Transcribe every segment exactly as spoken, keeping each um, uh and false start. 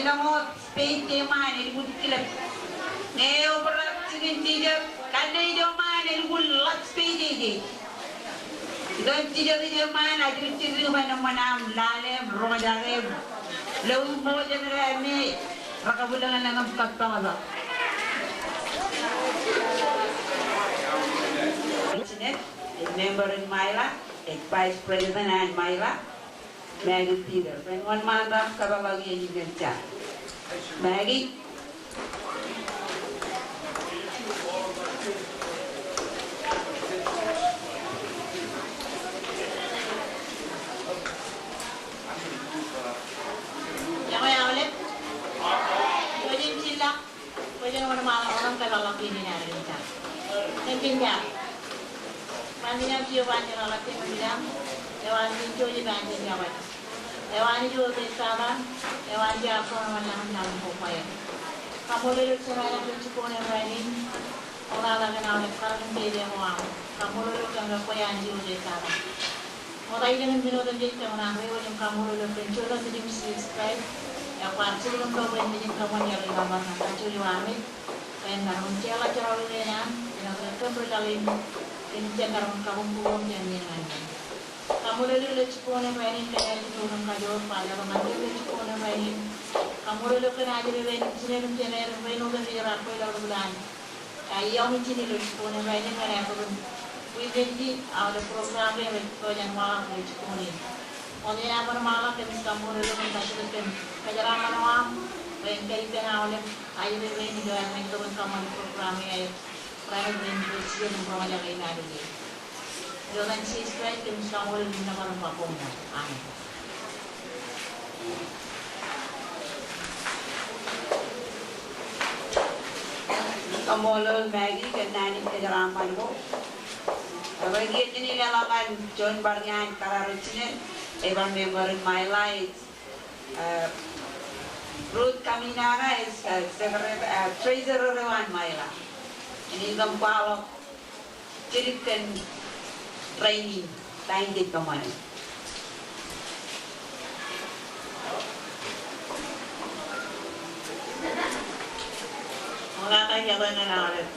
Ṃōk spade eṃṃaan elukkuun kilep. Ñe eo bōrrak jikin teacher, kanne ijo ṃaan elukkuun ḷap spade ej. Ilo teacher in eṃṃaan ajri jidik ban eṃṃan aṃ lale im roñjake im lọuṃ ṃōjṇọ ke me rekabwilōñlōñ im kōttoḷọk. President, ej member in Ṃaila, ej vice president an Ṃaila. Maggie Peter. Ren wōnṃaanḷọk kōpeḷḷọk iien in kōn jar. Maggie. Iọkwe aolep. Kwōj jilḷọk. Kwōj wōnṃaanḷọk, wōnṃaanḷọk kōpeḷḷọk iien in ad kōn jar. Kōn jar. Ṃanit in Jeova an jeḷāḷọkjeṇ, eo an jouj im an jen iọkwe. Eo an ijo etan, eo an jar ko ṇe ṃōk laḷ in ko kwe. Kaṃṃoolol eok Jemān ilo jibboñōn rainin. Ṃoktata kōn aolep karōk im peipe ko aṃ. Kaṃṃoolol eok kōn ke kwe an ijo etan. Ṃokta ilōñ in men otemjej kōm naaj reiwōj im kaṃṃoolol eok kōn juon Nejūṃ Jisōs Kraist, eo kwaar jidik im lo bwe en nejin kōṃṃan iaḷ ilo bar ñan kajjojo armej, bwe en maroñ in jeorḷọk jerọwiwi eṇ an, āinwōt ke kōm ri laḷ in, kōmij jab maroñ in kabuñbūruon jān iien ñan iien. Kaṃṃoolol eok ilo jibboñōn rainin kōn ālikin otem kajoor, bwe ejjeḷọk ñan eok ilo jibboñōn rainin. Kaṃṃoolol eok kōn ajri rein, jinen im jemed, rein otemjej raar kweilọk ilo kuḷan. Ij iọkwe ijin ilo jibboñōn rainin ñan aer bwe en witness e aolep program eo rej pojak in waḷọk ilo jibboñōn in. Ṃokta in wōnṃaanḷọk kōmij kaṃṃoolol eok kōn kajjitōk kōn kōjeraaṃṃan eo aṃ bwe en kar ippān aolep ajri rein ilo aer naaj bōk kōṃṃan program eo aer raar rein ilo jijet im roñjake im adike. Ilo etan Jisōs Kraist kōmij kaṃṃoolol im nōbar im ba koṃṃool. Amen. Kaṃṃoolol Maggie kōn naan in kōjeraaṃṃan ko. Rej kiiō jen leḷọk ñan juon bar ñan kōrā ro jinen, ej bar member in Ṃaila, ej, eh, Ruth Kaminaka, ej, eh, secretary, eh, treasurer eo an Ṃaila. Eñin kōm kwaḷọk jidik kōn rainin, ta in jej kōṃṃane. Ṃoktata iọkwe ñan aolep.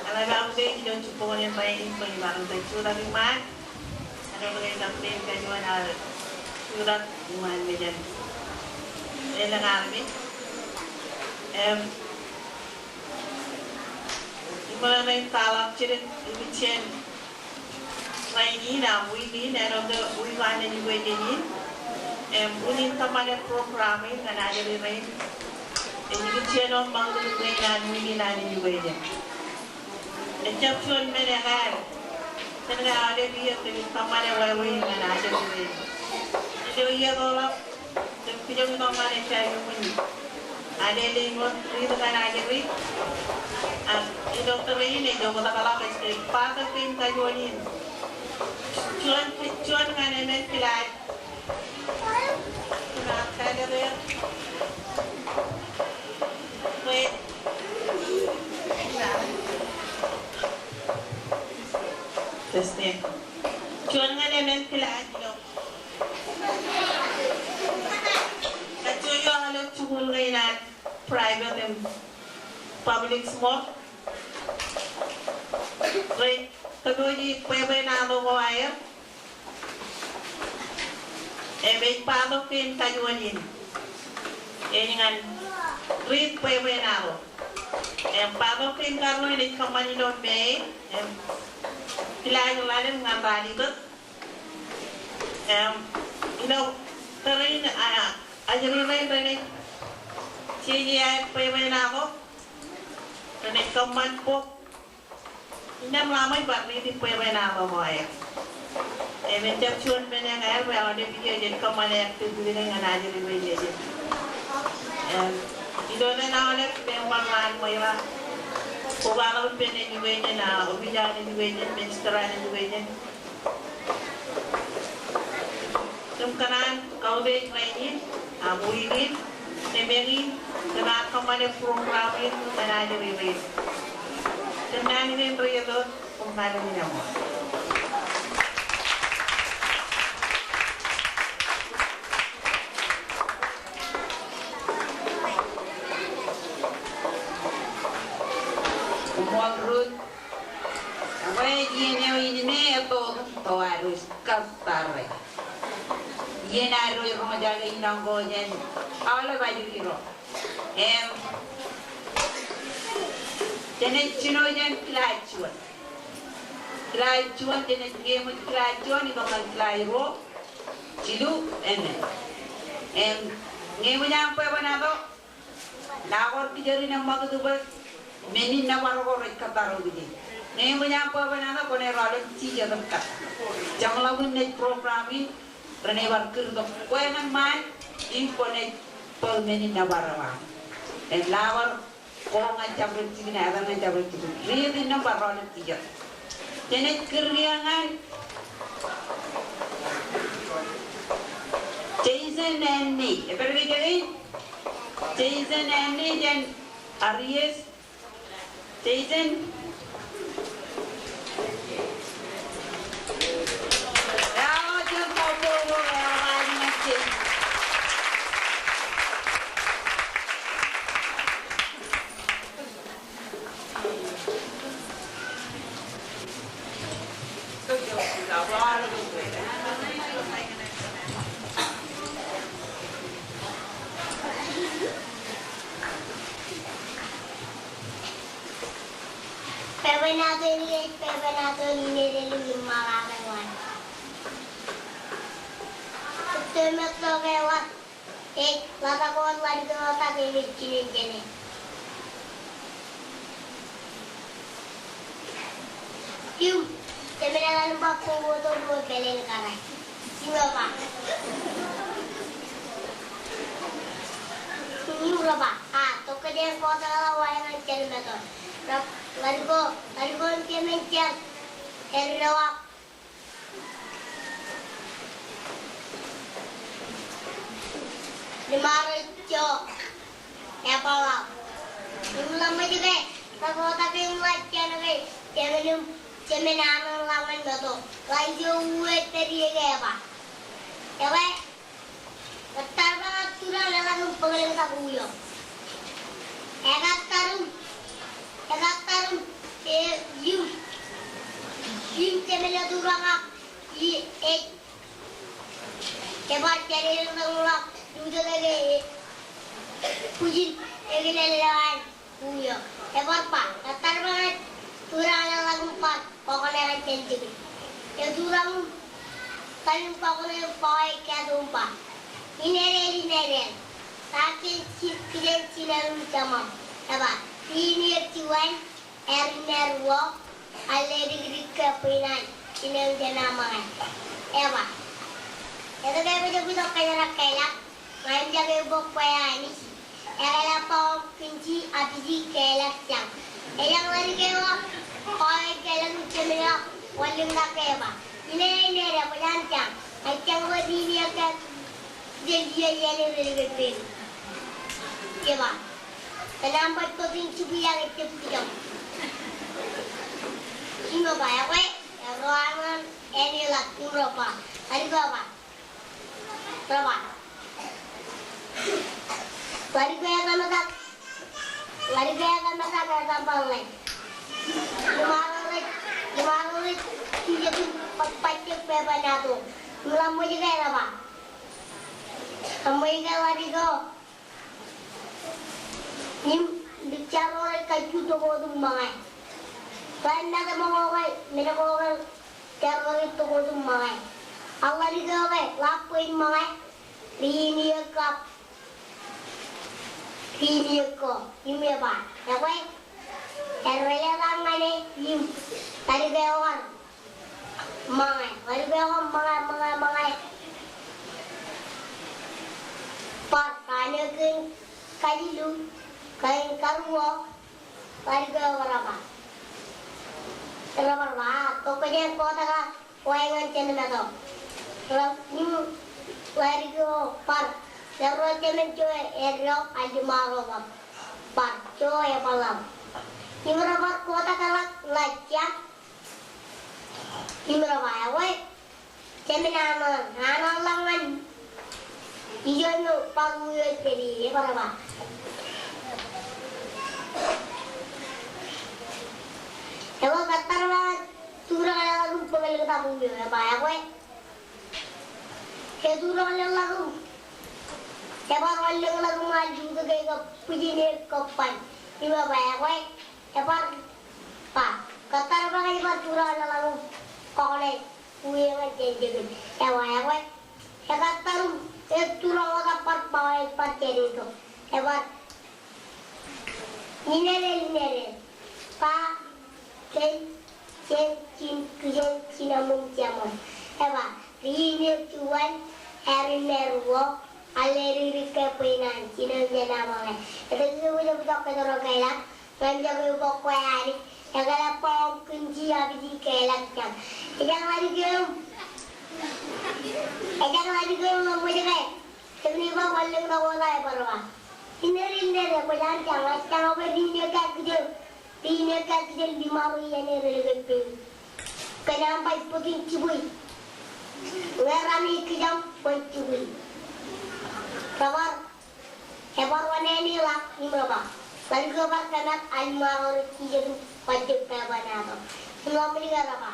Eḷap aō bwe ilo jibboñōn rainin kwōj maroñ in jutak iṃaan. Āinwōt ke ij kōṇaan kajuon aō jutak iṃaan mejān elōñ armej. Im Iṃōṇōṇō in kwaḷọk jidik ikijjien rainin aṃ wiik in, āinwōt ke wiik eo an nejukwejen in. Im unin kōṃṃane program in ñan ajri rein ej ikijjien wōt ṃakūtkūt ṇe in an wiik in an nejukwejen. Ejjab juon men ekāāl kōn ke aolep iiō kōmij kōṃṃane wāween ñan ajri rein. Ilo iiō ko ḷọk Kōm kijoñ kōṃṃane jab iuṃwin alele in wōt riit ñan ajri. Ak ilo tōre in ej oktak ḷọk ej ke part of kein kajuon in. Juon, juon ñan emān kilaaj. Kōm ar kalōk er. Wait. Testing. Juon ñan emān kilaaj ilo Kajjojo aolep jikuuḷ ṇe in ad private im public ṃool. Rej kōpooji bwebwenato ko aer. Im ej part of kein kajuon in. Ej ñan riit bwebwenato. Im part of kein karuo in ej kōṃṃan ilo May. Im kilaaj ḷalem ñan ralitōk. Im, ilo tōre in, a, ajri rein renaaj jeje aer bwebwenato, renaaj kōṃṃan bok. Innām raṃōj bar riiti bwebwenato ko aer. Im, ejjab juon men ekāāl bwe aolep iiō jej kōṃṃane activity ṇe ñan ajri rein nejin. Im, ilo etan aolep member ṇe an Ṃweḷa, kwaḷọk ippān education, a, office an education, minister an education. Kōm kōṇaan kautiej rainin, ak wiik in, im eñin, kōm ar kōṃṃane program in ñan ajri rein. Kōm naan kein rej itok, koṃṃool. Ṃool ruo. Ekwe iien eo in me eto, to ad kōttare. Iien ad roñjake in ḷọk jān aolep ajri ro. Im jenaaj jino jān kilaaj juon. Kilaaj juon, jenaaj ñeeṃōj kilaaj juon, itok ñan kilaaj ruo, jilu, emān. Im ñeeṃōj aṃ bwebwenato, Lọkor kijer in eṃṃakūt bwe men in nōbar ko rej kōttare kōj. Ñe eṃōj aṃ bwebwenato kwōnaaj rọọlḷọk jijet im kōttare. Jeṃḷọkin naaj program in renaaj bar kūr tok kwe ñan ṃaan im kwōnaaj bōk men in nōbar eo aṃ. Im lọkor ko ñan jabdewōt jikin, etan ñan jabdewōt jikin. Riit innām bar rọọlḷọk jijet. Jenaaj kūr kiiō ñan Jason Annie. Epād ke jān Jason Annie jān Aries. Jason. Eo, jān Kapoor, eo, eo, Jason. Bwebwenato in, bwebwenato in edeḷọñ im ṃōṇōṇō ḷọk. Ej ḷotak ko ḷaddik eo ḷotak im ej jinen jeṇe. Im, jemān etan im ba kobatok ruo pāleen kōrā. Im rej ba. Im rej ba, a, tok kōj en kōtḷọk wāween jān meto. Ḷaddik ko, ḷaddik ko im jemān jet erreo ak liṃaro jo ebaḷaḷ. Im ḷak ṃōj ke, ḷak kōtḷọk im ḷak jān ke, jemān im, jemān ānōn ḷọk ñan meto. Ḷak ijo uwe pād ie ke eba. Ekwe, Kōttar ba ñan turaṇ eḷak im bōklōñtak uyo. Ekattar im, ekattar im, e, im, im jemān turaṇ ak, i, ej, ebar jāde ḷọk, ḷọk, im jokwe ke, e, bwijin, ekilel eo an. Uyo, ebar ba, kōttar ba ñan turaṇ eḷak im bar bōklōñtak jān jikin. Eturaṇ im bar bōklōñtak im ba, ineded, ineded. Ḷak kōn jin, kōn jinen jemām. Eba, iien eo juon, ārin āruo, Āinwōt dikdik ke bwe in an jinen jenaaj ṃōñā. Eba. Etke bwe ej bōk kōjeraaṃṃan? Ña im jake bōk bwe Anij ekōḷọk ba kōn ji, abiji, kōḷọk jañ. Ej jañ ḷaddik eo, bwe ekōḷọk im jemān eo, wōnṃaantak ke eba. Ine, ine, ine, bwe jañ jañ. Ej jañ bwe ine eo ke Jen iien eo rej kōttar. Eba. Kōn aṃ baj bōk in jibwilọk ejjab kijoñ. Im rej ba, ekwe, erro ānōn āne ḷọk im rej ba. Ḷaddik eo ba. Rej ba. Ḷaddik eo etan eo ej. Ḷaddik eo etan eo ej, etan eo ej. Liṃaro rej, liṃaro rej, kijoñ baj, baj bōk bwebwenato. Im ḷak ṃōj ke rej ba. Ḷak ṃōj ke ḷaddik eo. Im likjab ro rej kajju tok wōt im ṃōñā. Ḷak ṃōj ke ṃōñā ke, men ko ke, jar ro rej tok wōt im ṃōñā. Ak ḷaddik eo ke, ḷak bwe in ṃōñā. Ri in iiō kab. Ri in iiō ko. Im eba. Ekwe. Errelleḷọk ñan e im. Ḷaddik eo an. Ṃōñā, ḷaddik eo ṃōñā, ṃōñā, ṃōñā. Bar, raan eo kein kajilu, kein karuo, ḷaddik eo rej ba. Rej ba, tok kōjeañ kōtḷọk wāween jān meto. Ḷaddik eo bar, erro jemān jo erreo, āliṃaro bar, bar jo ebaḷaḷ. Im rej bar kōtḷọk ḷọk, ḷọk ja. Im rej ba, ekwe, jemān ānōn, ānōn ḷọk ñan ijo eo bar uyo ej pād ie, rej bar ba. Tabuk eo, eba, ekwe. Ke tūroñ leḷḷọk im, ebar wanlōñḷọk im al lutōk e kab bwijin e kab ban. Im eba, ekwe. Ebar ba, kōttar bwe ña ij bar tūroñ leḷḷọk im kọknāān uwe ñan jān jekōn. Eba, ekwe. Ekattar im etūroñ wōt bar ba ej bar jāde tok. Ebar, inedel, inedel. Ba, jen, jen, jin, kijen, jinem im jeṃṃan. Eba, ri in eok, juon, ārin ṃaer ruo, āindein ri ke bwe in an, jinem jān aṃ ṃōñā. Etke kwōj bōktok kōjro kaelōñ? Ñan jab eok bwe kwe alikkar, ekōḷọk ba ṃōk kōn ji abiji kaelọk jañ. Ejjeḷọk ḷaddik eo im, ejjeḷọk ḷaddik eo im ṃōj ke. Kōmij ba wanlōñḷọk wōt aō, ebar ba, inedel, inedel, kwōj an jañ, ejjeḷọk bwe ri in eok kajjitōk, ri in eok kajjitōk liṃaro iien e relōñ kōn pein. Kōn aṃ ba ij bōk in jibwe. Ñe ram ej kijem bwe in jibwe. Rebar, ebar wanāān e ḷọk im eba, ḷaddik eo bar kōmat al liṃaro rej jijet im ba jet ba eba naan tok. Im ḷak ṃōj ke reba,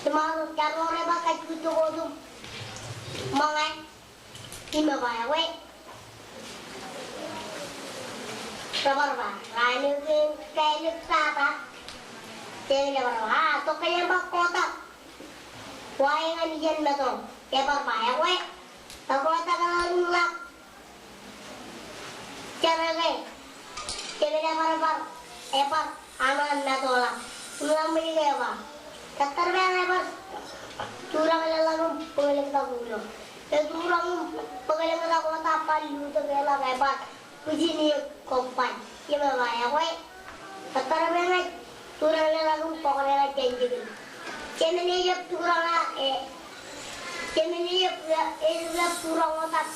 liṃaro, jar ro reba kajjitōk wōt im ṃōñā. Im eba, ekwe. Rebar ba, raan eo kein kaelōk tata. Jekōn ebar ba, a, tok ke eṃṃan kotak. Wa eñin iien meto. Ebar ba, ekwe. Kotak eḷap im ḷak. Jar ke. Jekōn ebar, ebar, ebar. Aṃ an meto ḷọk. Im ḷak ṃōj ke eba, kōttar bwe ña ij bar tūroñ leḷḷọk im bōklōñtak uno. Etūroñ im bōklōñtak wōt bar lutōk e ḷọk, ebar bwijin e kab ban. Im eba, ekwe. Kōttar bwe ña ij tūroñ leḷḷọk im kọknāān jān jekōn. Jemān ejab tūroñ a, e, jemān ejab, ejab tūroñ wōt bar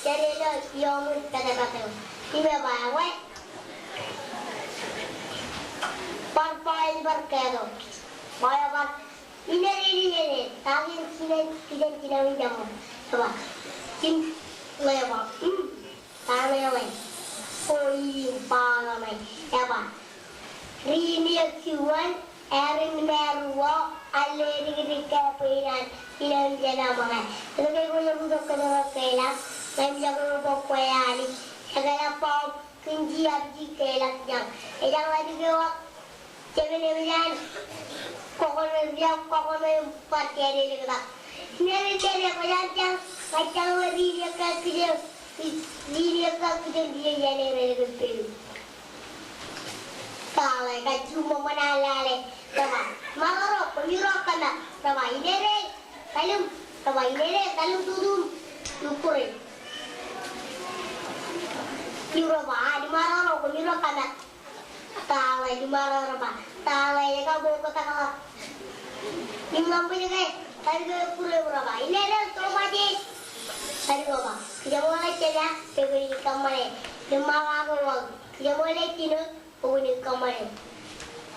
jāde ilo iọmwin pātpāt eo. Im eba, ekwe. Bar ba ej bar kātok. Ba eo bar, inedel, inedel. Ta kiin, kiin, kiin, kiin, kiin, kiin, kiin, kiin. Eba, kiin, ḷe ba, mm, ta ṇe ḷe. O, i, ba eo ṇe. Eba, ri in eok juon, ārin ṃaer ruo, āindein ri ke bwe in an, jinem jān aṃ ṃōñā. Etke kwōj bōktok kōjro kaelōñ? Ñan jab eok bwe kwe alikkar, ekōḷọk ba ṃōk kōn ji abiji kaelọk jañ. Ejjeḷọk ḷaddik eo ak jemān eo ej an kọknāān, ej an kọknāān im bar jāde ḷọk tak. Inedel, inedel, kwōj an jañ, ña ij jañ bwe ri in eok kajjitōk, ri in eok kajjitōk, ri in eok kajjitōk, ri in eok kajjitōk. Kale, kajjitōk ṃōṃan an lale. Reba, liṃaro ro, koṃiro kōmād. Reba, inedel, kalōñ. Reba, inedel, kalōñ tutu im ukure. Im reba, a, liṃaro ro, koṃiro kōmād. Tale, liṃaro reba, tale, ej kab bōktok ḷọk. Im ḷak ṃōj ke, ḷaddik eo ekure im reba, inedel, tobaje. Ḷaddik eo ba, kijeṃḷọk jeḷā, bwe kwōnaaj kōṃṃane. Liṃakake wōt, kijeṃḷọk jino, bwe kwōnaaj kōṃṃane.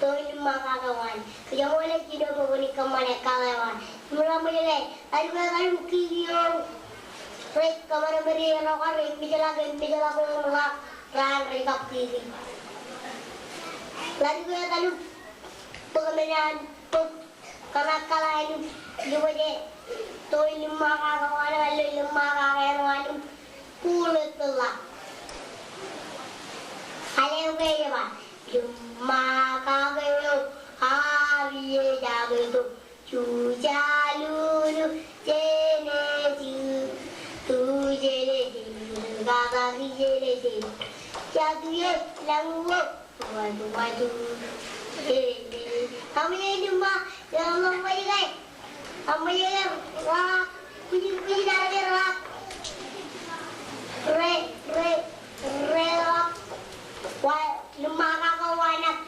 Tōre in liṃakake wōt. Kijeṃḷọk jino bwe kwōnaaj kōṃṃane kale wōt. Im ḷak ṃōj ke, ḷaddik eo kalōñ kiki eo. Rej kōṃṃane ṃōde ro kar rej mejḷọk, rej mejḷọk im ḷak raan rej kab kiki. Ḷaddik eo kalōñ bōk men an bōk. Kōṇaan kōḷḷā eo, liṃakake, tōre in liṃakake wōt, ilo liṃakake eo an, kuḷe tōḷḷā. Āinwōt ke ej ba, liṃakake eo, a, ri ej aketok, ju ja lu lu, je ne ji, tu je ne ji, ka ba ki je ne ji, ja tu je, lañ wo. Wadu, wadu. Aṃ ej liṃa, eo ṃōṃ ṃōj ke. Aṃ ej liṃa, ra, kuji, kuji, ra, ra. Re, re, re, ra. Wa, liṃakake wānōk.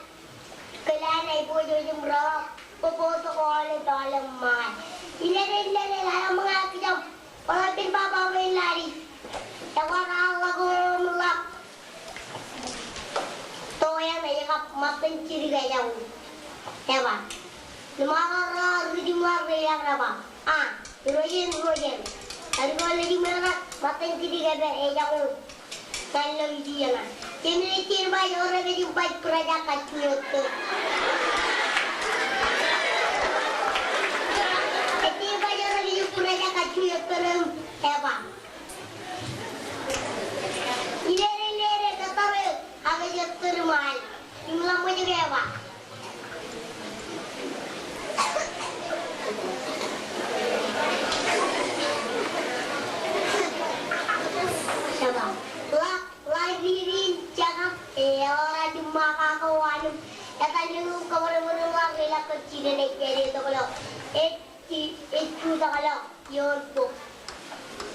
Kōḷḷā ṇe, ibo, ibo, ibo, ra. Bōbō, tōkọọle, tọọle, ṃae. Inedel, inedel, aṃ ṃōñā kijem. Bōlen baba eo ḷe lali. Ekwe, raar ḷak im ḷak. Tōre eo ej kab ṃōttan jidik ejako. Eba. Liṃaro ro ri jiṃwe rej ilọk rej ba, a, irooj in, irooj in. Ḷaddik eo ḷe jiṃwe eo ṃōttan jidik ejako. Ñan lo ijin eṇ. Jemān ej ba ewōr rej baj bōraja kajjojo. Ettōr im eba. Inene inene kōttōr eō, ak ej ettōr im al. Im ḷak ṃōj ke eba. Eba. Ḷak, ḷak in, in, jekam, eḷaññe ṃōk kake wāween. Etal eo im kōṃṃan ṃōk ḷak, ḷak kōn jinen ej, ej, ej, ej, ej jutak ḷọk ioon bok.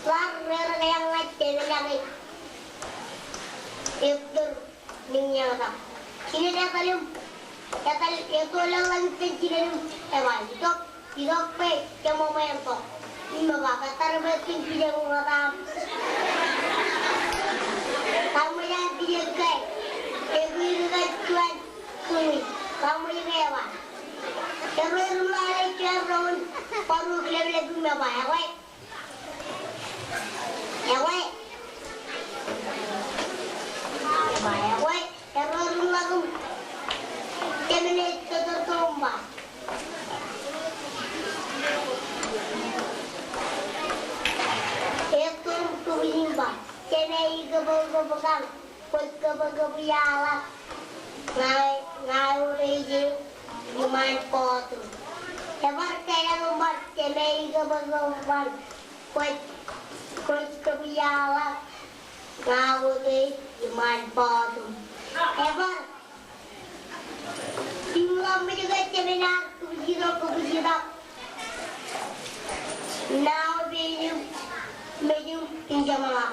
Ḷak rerek eañ ñan jemān eo ej ettōr. Nin eñtak. Jinen etal im, etal ettoḷọk ḷak ippān jinen im eba, itok, itok bwe jeṃōṃōṃ tok. Im eba, kōttōr bwe jen pija ṃokta aṃ. Kaṃṃoolol aṃ pija ke. Ekwe, ekwe, kajjuon. Kumi, kaṃṃoolol ke eba. Erro eruṃ ḷọk ej juon round, bar wōt kileplep im eba, ekwe. Ekwe. Eba, ekwe. Erro eruṃ ḷọk im jemān eo ej tōtōr tok im ba. Ettoḷọk im kōbwij im ba. Jemān eo ikōpokpok aṃ. Kwōj kōpokpok iaḷ ḷọk. Ña, ña uwōj ijeṇ iṃaan bọọtū. Ebar, jemān eo ikōpokpok aṃ. Kwōj, kwōj kōpwij iaḷ ḷọk. Ña uwōj ijeṇ iṃaan bọọtū. Ebar. Im ḷak ṃōj ke jemān eo ar kōpwij itok, kōpwij itok. Nao peiṃ, mejūṃ, ijeṃḷọk.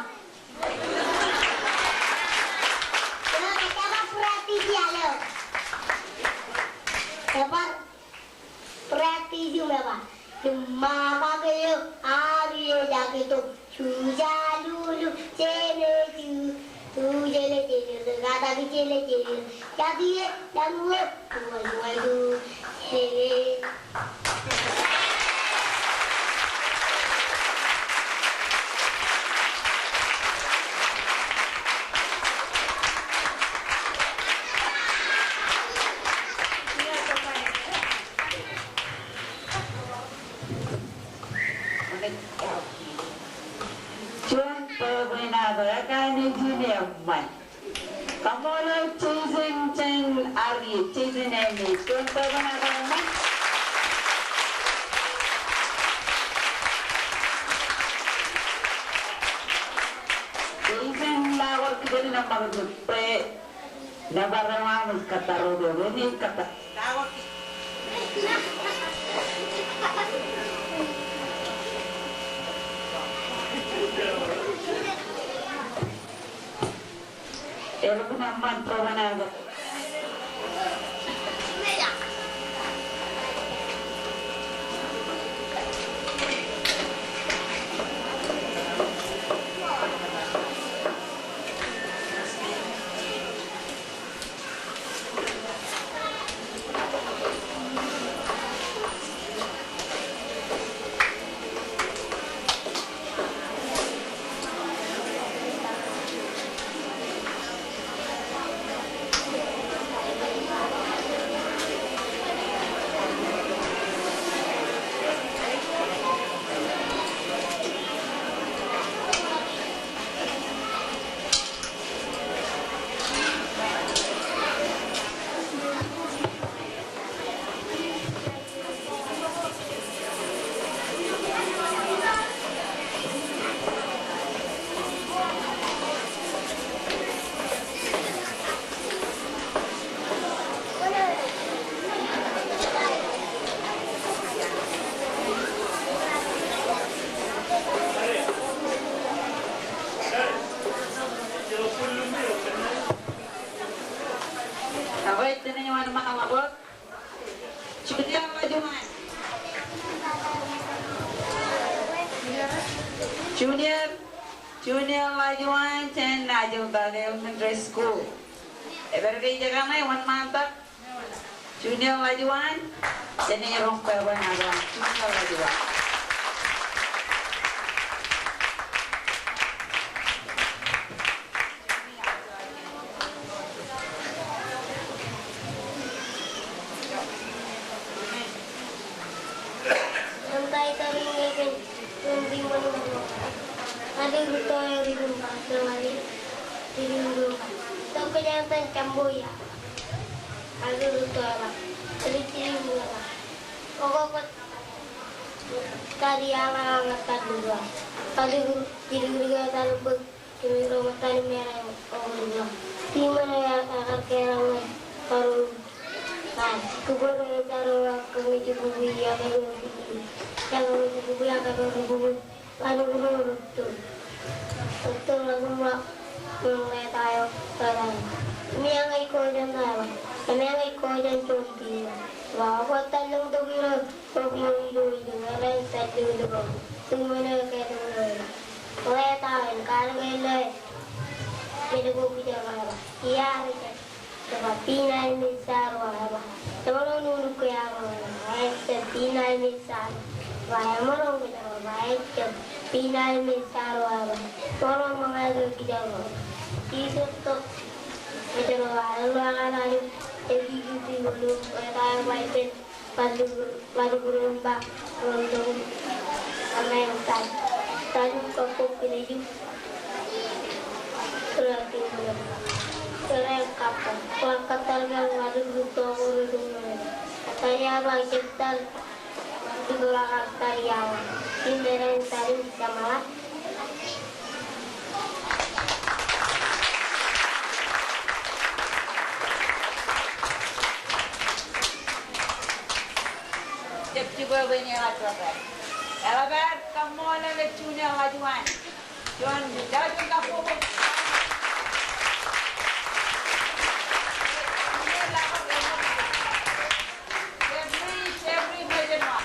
Eo, kōjjeḷọk practice iaḷ eo. Ebar practice im eba. Im ṃōk kake eo ar ej ak itok. Juja lulu, jele ju, jele jele, katak jele jele. Jatū ie, jatū ie, juwa juwa ju, jele. Juon bwebwenato, ekaṇe jine eṃṃan. Kaṃṃoolol Jason jān Arie, Jason Eme, juon bwebwenato eṃṃan. Jason, ḷak wōr kijen ṇe ṃakūtkūt bwe nōbar eo aṃ ej kōttar wōt, eo ṇe ej kōttar. Eḷap eṃṃan bwebwenato. Junior Lajuan. Junior, Junior Lajuan jān Najiltōl Elementary School. Epād ke ijekaṇe wōnṃaantak? Junior Lajuan, jān ej roñ bwebwenato an, Junior Lajuan. Tok kōj etan Jambo ia. Kalilu to eḷap. Kalilu to eḷap. Okokot. Tariaḷ aḷ ñan tariaḷ. Kalilu, kalilu etan bōk. Kōmij ro ṃōttan im meram okokot. Tiṃoṇe ear, ear kar kōrā ñan tariaḷ. Kōpooḷ ro etaroḷọk kōmij kukwi, ia kōmij kukwi, ia kōmij kukwi, ia kōmij kukwi. Ḷadik ro rūttoḷ. Rūttoḷ ḷadik ro, ḷetak eo, ḷetak eo. Emeañ ej kọjān ta eo? Emeañ ej kọjān juon pina. Ba, kwōj tōllōñ tok ilo, tok ilo, ilo, ilo, emeañ tōllōñ tok ilo. Tiṃoṇe ke tok ilo. Ḷetak eo, kaalikkar ilo. Meḷeḷe ko kijoor eo ba. Ia, rej Ej ba, pina im ej saroñ, ej ba. Emaroñ nuknuk ke eo, ej ba, pina im ej saroñ. Ba, emaroñ ke eo, ba, ej ba, pina im ej saroñ, ej ba. Emaroñ ṃōñā ke kijoor. Jisōs tok. Ej ba, ilo aō ḷalem, ej ba, ej ba, ej ba, ej ba, ej ba, Ḷadik ro, ḷadik ro im ba, ro im tokun. Emeañ tata. Tata im kabbok kineju. Kōrā tiṃoṇe. Kōrā im kabbok. Kōrā im kabbok ḷadik ro im tokun ro im tokun. Tata ia ba jeptal. Ḷadik ro im tata ia ba. Im meram tata im jemḷọk. Jab jibwe bwe en eḷap tok. Eḷap ad kaṃṃoolol ej juon eḷap juon. Juon, juon kabbokbok. Jeffrey, Jeffrey Ṃōjenwa.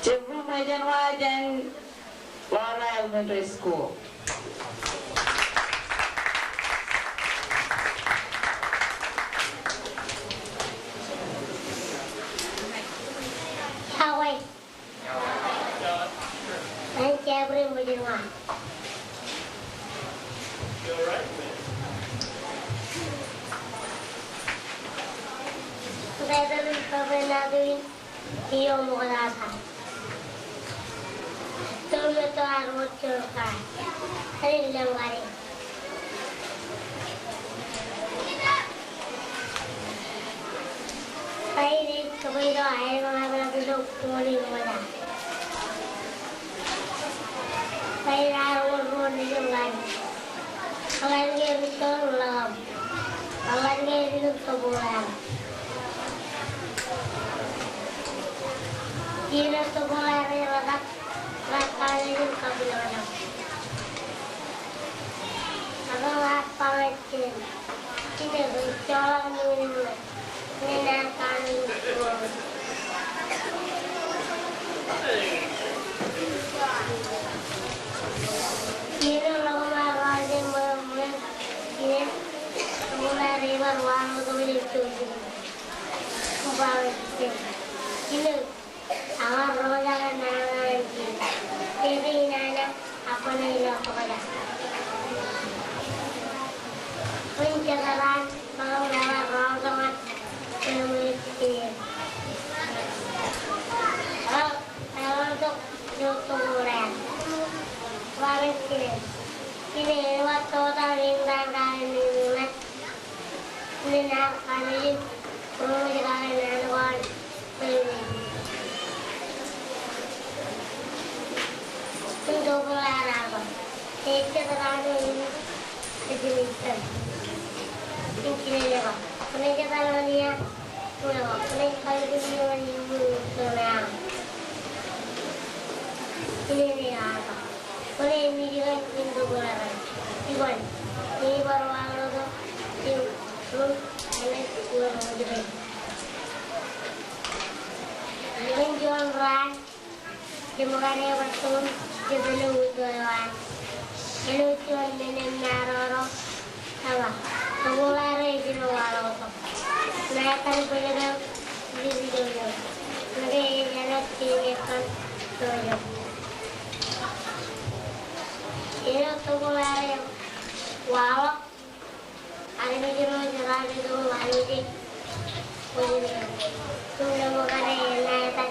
Jeffrey Ṃōjenwa jān Laura Elementary School. Yokwe. Ij Jeffrey Ṃōjenwa. Ij tōl in Papa Nadu in ioṃ ṃoktata. Tōl me to ad wōt juon kain. Āinwōt lōñ kaṇe. Kain ej kōpooḷ ilo aer ṃōṇōṇō ilo kuwaan in wōt ad. Kain ad wōt ruo nejin kain. Eḷaññe ri tōl ḷọk. Eḷaññe ri tōl ḷọk. Ilo tōl ḷọk ri tōl ḷọk. Ḷọk kain ej kab ilo ḷọk. Ak ḷọk kain ej Jen. Jen ej joḷọk ṃwiin ṃōk. Jen ej kain ej joḷọk. Jen ej ḷọk ṃaroñ jen ṃōk ṃōk. Jen ej ḷọk ṃaroñ rej bar waḷọk tok ilo ijin. Ubawe jen. Jen ej Awa roñjake nana ej. Ej inana akwōnaaj ilo tokjak. Kwōn jekdọọn bwe awa roñjake. Kwōn ej. Awa, awa tok, tok, tok ḷọk. Wa rej ej. Ej ej wa tokjak in nana ej. Jen ej kain ej. Kwōn ej kain ej. Jen ṃōkaj bar tōn, jen pād ilo window eo an. Āinwōt juon men eo emaroro, ewa, tōl eo rej ilo waḷọk tok. Ṇa etan bōjrak eo, ij ilo eo. Ṇe ej āinwōt ej ilo eo. Āinwōt tōl eo rej waḷọk. Armej ro jeraaṃṃan tok armej. Ṃool eo. Tūṃ eo ṃōkaj ṇa etan.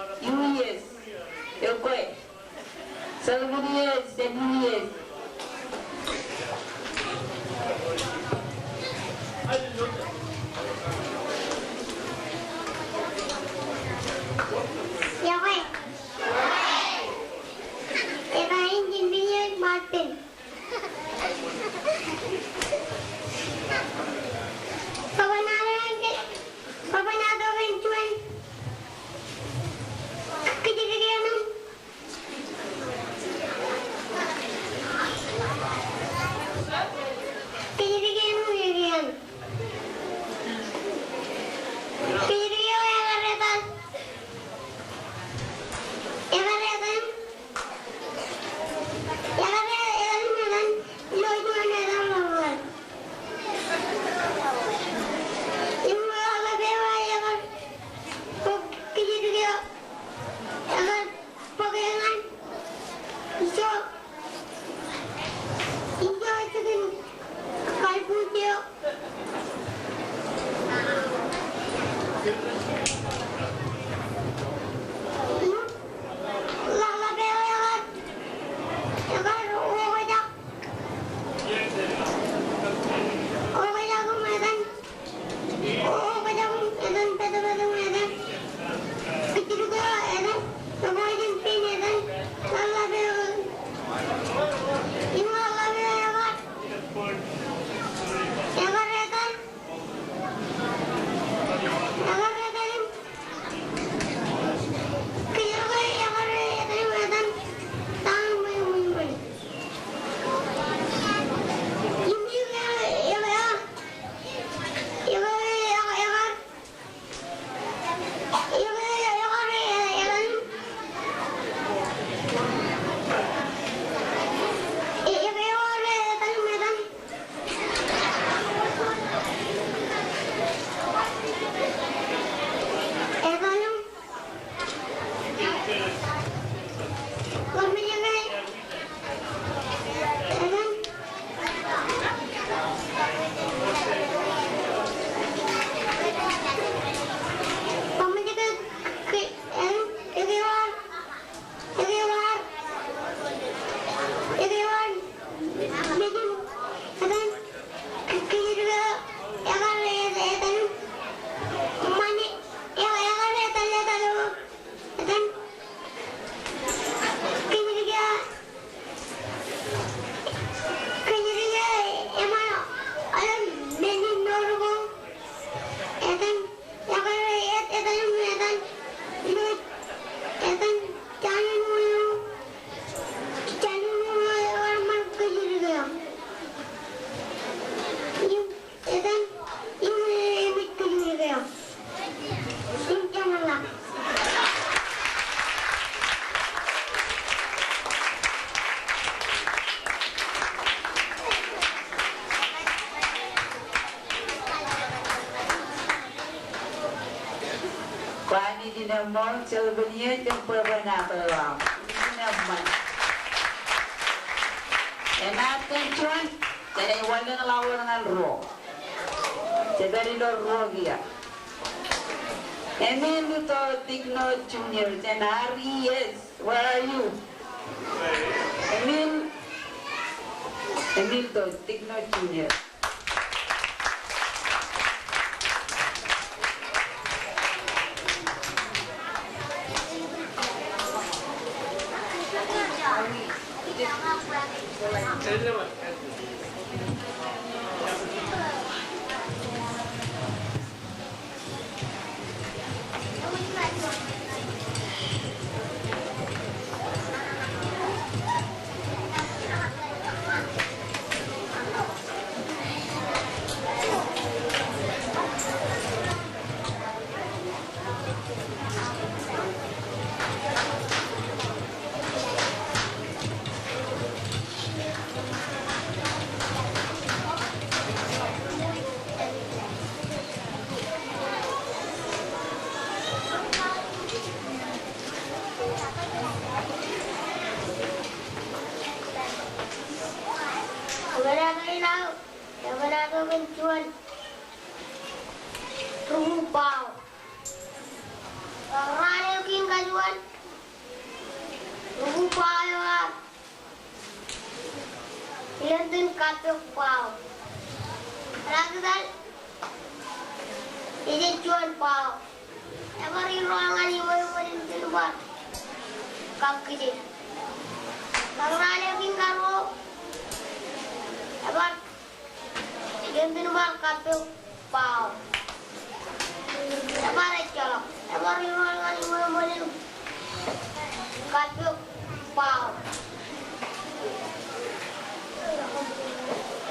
U E S. Ekwe. Seven years, seven years. Ekwe. Ej ba Injin Piñe Martin. Baba ṇa ro en ke, baba ṇa ro en juon. Kōjatdikḷọk eṇ. Kōjatdikḷọk eṇ, eṇ. Kōjatdikḷọk eṇ, eṇ. Eṇ, eṇ. Kwōj ijin eṃṃool, Jelbin eo, jab bwebwenato eo aṃ. Ijin eṃṃan. Enaaj kōn juon, jenaaj wanlōñ ḷọk wōt ñan ruo. Jepād ilo ruo kiiō. Emil Uto Tikno Junior, jān R E S. Where are you? Emil, Emil Uto Tikno Junior. Kōn juon rūkū bao. Raan eo kein kajuon, rūkū bao eo ear ilontōn kappok bao. Eḷak etal, ej juon bao. Ebar irool ñan iṃōṃōn in bar kakkije. Raan eo kein karuo, ebar ilontōn bar kappok bao. Ebar ejjeḷọk. Ebar irool ñan iṃōṃōn in kappok bao.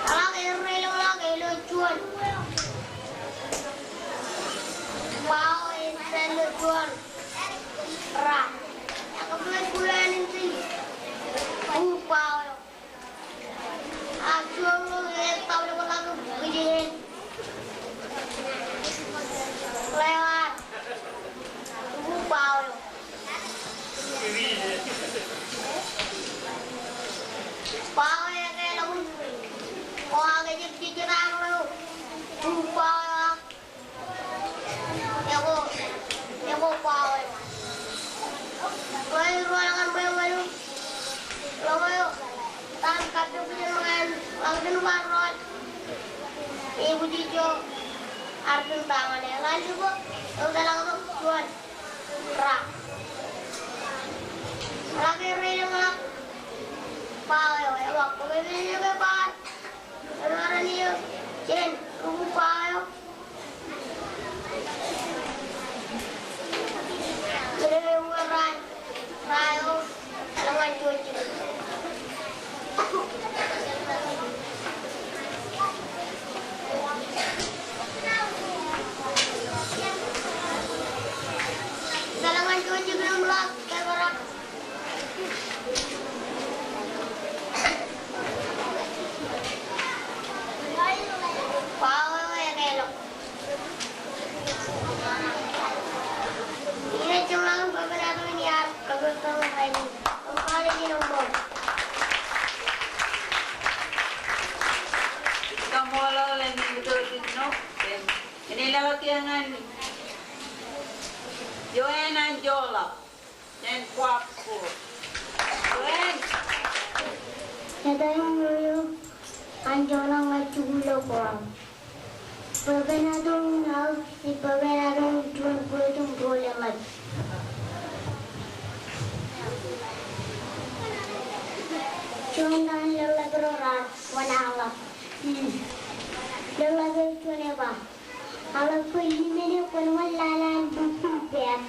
Eḷak erreilōñḷọk ilo juon bao ej ilo juon ra. Ekwe, kwe an in tin, rūkū bao eo. Ak juon ro ej tabḷōñḷọk kije en. Ḷeo ad, rūkū bao eo. Bao eo ekeḷọk, ko ak ejjab jejjet an ḷeo, rūkū bao eo ak Ekwe, ekwe bao eo. Ḷeo iruwaḷọk an ṃweo ṃweo. Ḷeo eo. Etan kappok kijen ṃōñā in ḷak iten bar rool. Ekwōj ijo arpen ta ñan e. Ḷalji ko, eḷak tok juon ra. Eḷak erreilōñḷọk bao eo. Eḷak ko ke ke ke bar. Emaroñ eo, jen, rūkū bao eo. Jen, ewe ra, ra eo, eḷaññe jouj jikin. Eḷaññe jouj jikin im ḷak, ke kōrā. Bao eo ekeḷọk. Ij joñan bwe kōn ato in iar kōkōttar rainin. Kaṃṃoolol. Kaṃṃoolol, āinwōt ilo tok eo. Enaaj lewōj ñan Joanne Anjoḷọk. Jen kwōj kōn. Joanne. Etaṃ eo, Anjoḷọk ñan jikuuḷ ilo Guam. Bwe kōn ato in aō, bwe kōn ato in juon bwet im ro leḷḷap. Juon taṃ leḷḷap ro raar wōnḷọk. Hmm. Leḷḷap eo juon eba. Aḷap bwe limen eo kwōn wōnḷọk an lukkuun pād.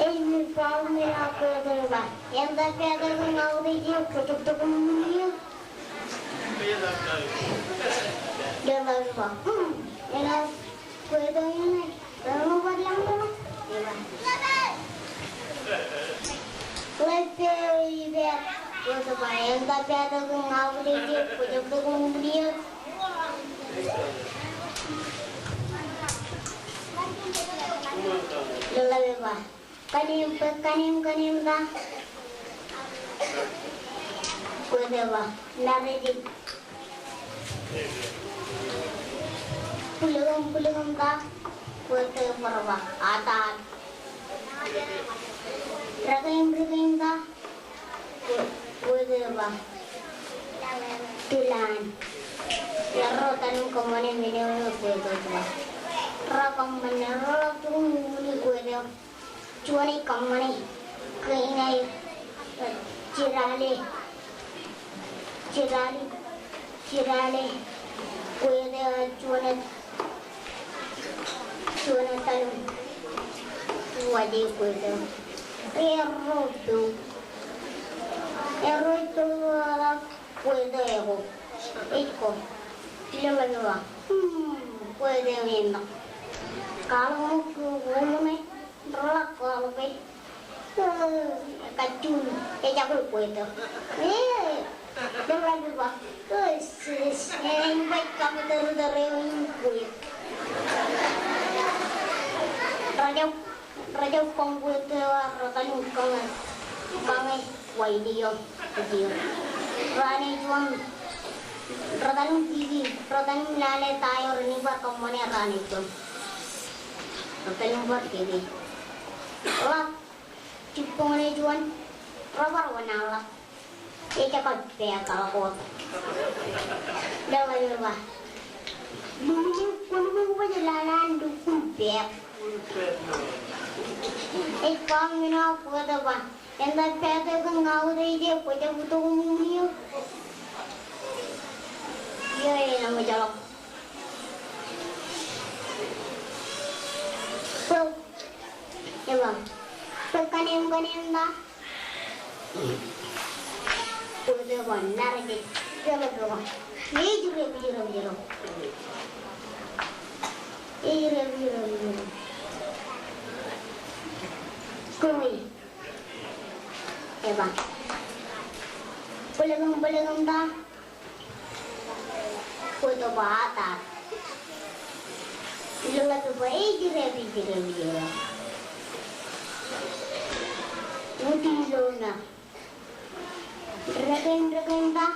Ej ṃōj, bao eo ṃōj ak bwet eo ba, eṇ ta pād eo kōn ña eo ej eo, kwōj jab tok ṃōṇōṇō. Leḷḷap eo ba, hmm, eṇ ta bwet eo eṇ, eṇ bar lañ eo. Eba. Ḷap eo ej pād, bwet eo ba, eṇ ta pād eo kōn ña eo ej eo, kwōj jab tok ṃōṇōṇō. Leḷḷap eo ba, kaṇe im, kaṇe im, kaṇe im ta? Bwet eo ba, nar ej. Bwilōñ im, bwilōñ im ta? Bwet eo bar ba, ataat. Reke im, reke im ta? Bwet eo ba, tulaan. Erro etal im kōṃṃane men eo bwet eo ba. Rekōṃṃane, reḷak tok im uṃwin bwet eo. Juon ej kōṃṃane, kein ej, eh, jirale. Jirale, jirale. Bwet eo juon ej, juon etal im uwaje bwet eo. Erro tok. Erro tok eo ḷak bwet eo eo. Ej ko. Leḷḷap eo ba, hmm, bwet eo eṇ ṇe. Kwaḷọk ṃōk ke uṃwin e. Reḷak kwaḷọk e. Kajjioñ, ejako bwet eo. E, leḷḷap eo ba, e, ej baj kaṃ tōrtōr eo in bwet. Rejjab, rejjab kaṃ bwet eo, retal im kañe, kañe wain eo. Raan eo juon, Rej etal im kiki, rej etal im lale ta eo ren bar kōṃṃane raan eo juon. Rej etal im bar kiki. Ḷak jibboñ ṇe juon, rej bar wōnḷọk. Ejjab kab peeḷ kaḷọk wōt. Leḷḷap eo ba, "Lukkuun, lukkuun, kwōn baj lale an lukkuun peeḷ." Ej ba men eo bōtab ba, "Eṇ ta peeḷ eo kōn ña wōt ej baj, bōtab bōtab ṃōṃ eo." Eo ej ḷōmṇak ḷọk. Bōk. Ej ba, "Bōk kaṇe im kaṇe im ta." Kwōj ba nar ej, ej ba, ej rep, ej rep, ej rep. Ej rep, ej rep, ej rep. Kumi. Ej ba, "Bōlōk im, bōlōk im ta." Kwōj ba, "Atat." Leḷḷap eo ba, "Ej rep, ej rep, ej rep." Wūti ilo ṇa. Rōkān, rōkān ta.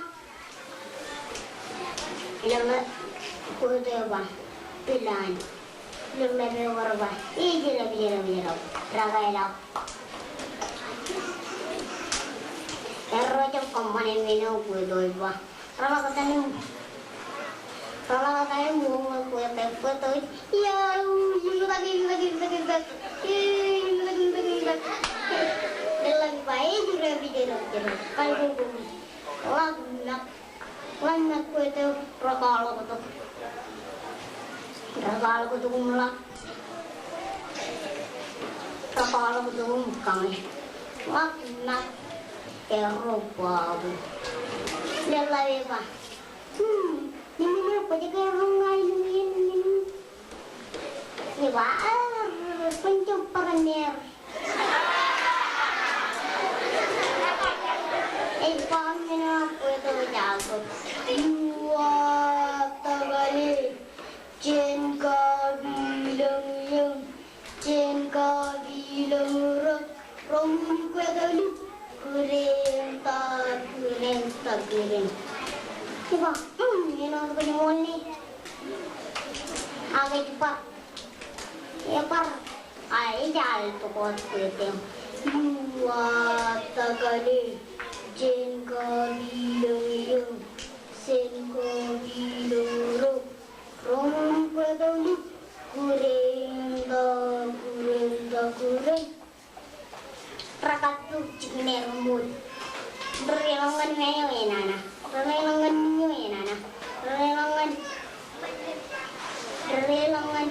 Leḷḷap, kwōj ba, "Pilan." Leḷḷap eo bar ba, "Ej rep, ej rep, ej rep." Rōkān ḷọk. Erro jab kōṃṃane men eo kwōj ba. Rej ḷak etal im, rej ḷak etal im wōnṃaanḷọk kwōj, kwōj, eo, im tak, im tak, im tak, im tak. Im tak, im tak, im tak. Leḷḷap eo ba, "Ej rep, ej rep, ej rep." Kal ko ko. Ḷak ṇak. Ḷak ṇak kwōj, rej kwaḷọk tok. Rej kwaḷọk tok im ḷak. Rej kwaḷọk tok im kañe. Ḷak ṇak. Erro baabu. Leḷḷap eo ba, "Hmm, men eo baj ke erro ña ilo iien men." Ej ba, "Ar, kwōn jab bar mer." Ej ba men eo kwōj ba, "Uwatak ale, jen kapiloñ eoñ, jen kapiloñ rōk, roñoul kwōj lukkuun ta, lukkuun ta, lukkuun." Ej ba, "Hmm, āinwōt kōj ṃool ṇe." Ak ej bar. Ej bar. A, ej al tok wōt kwōj. "Uwatak ale, jen kapiloñ eoñ, jen kapiloñ rōk, roñoul kwōj lukkuun ta, lukkuun ta, lukkuun." Rej kappok jikin aer ṃool. Rej reḷọñ ñan men eo enana. Rej reḷọñ ñan men eo enana. Rej reḷọñ ñan, rej reḷọñ ñan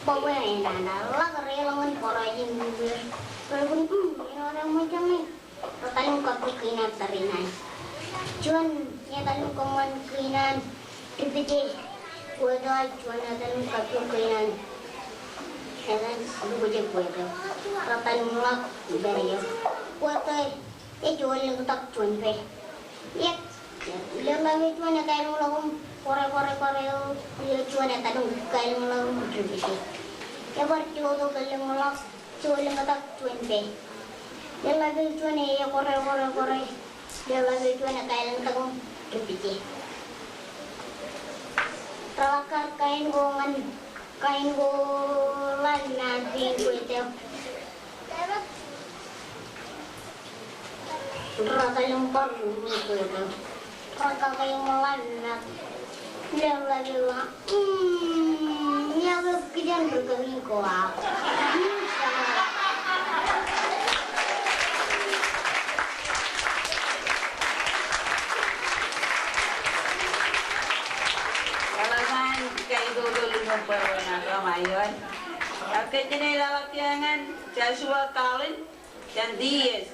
bōk eo enana. Ḷak reḷọñ ñan bōraaj in. Rej bōk, hmm, āinwōt eṃōj eṇ. Rej etal im kappok kiin an tariṇae. Juon etal im kōṃṃan kiin an dipije. Kwōj ba juon etal im kappok kiin an. Etal im kappok kiin an. Rej etal im ḷak ippād eo. Kwōj ba ej wōnḷōktak juon pā. Ej, leḷḷap eo juon ekaelōñḷọk im kōrā, kōrā, kōrā eo. Eo juon etal im kaelōñḷọk im dipije. Ebar juon tok etal im ḷak. Ej wōnḷōktak juon pā. Leḷḷap eo juon e, kōrā, kōrā, kōrā. Leḷḷap eo juon ekaelōñtak im dipije. Rej ḷak kar kain ko ñan, kain ko ḷan naan pein kwōj eo. Rej etal im bar ruo kwōj eo. Rej kake im ḷak ṇak. Leḷḷap eo ba, "Mm, iọkwe kijen ri kōmi ko aō." Eḷap an kaitoktok ilo bwe eo ṇe aō ṃae ioon. Ak kōjeañ eḷap eō ñan Joshua Kalin. Jān D S.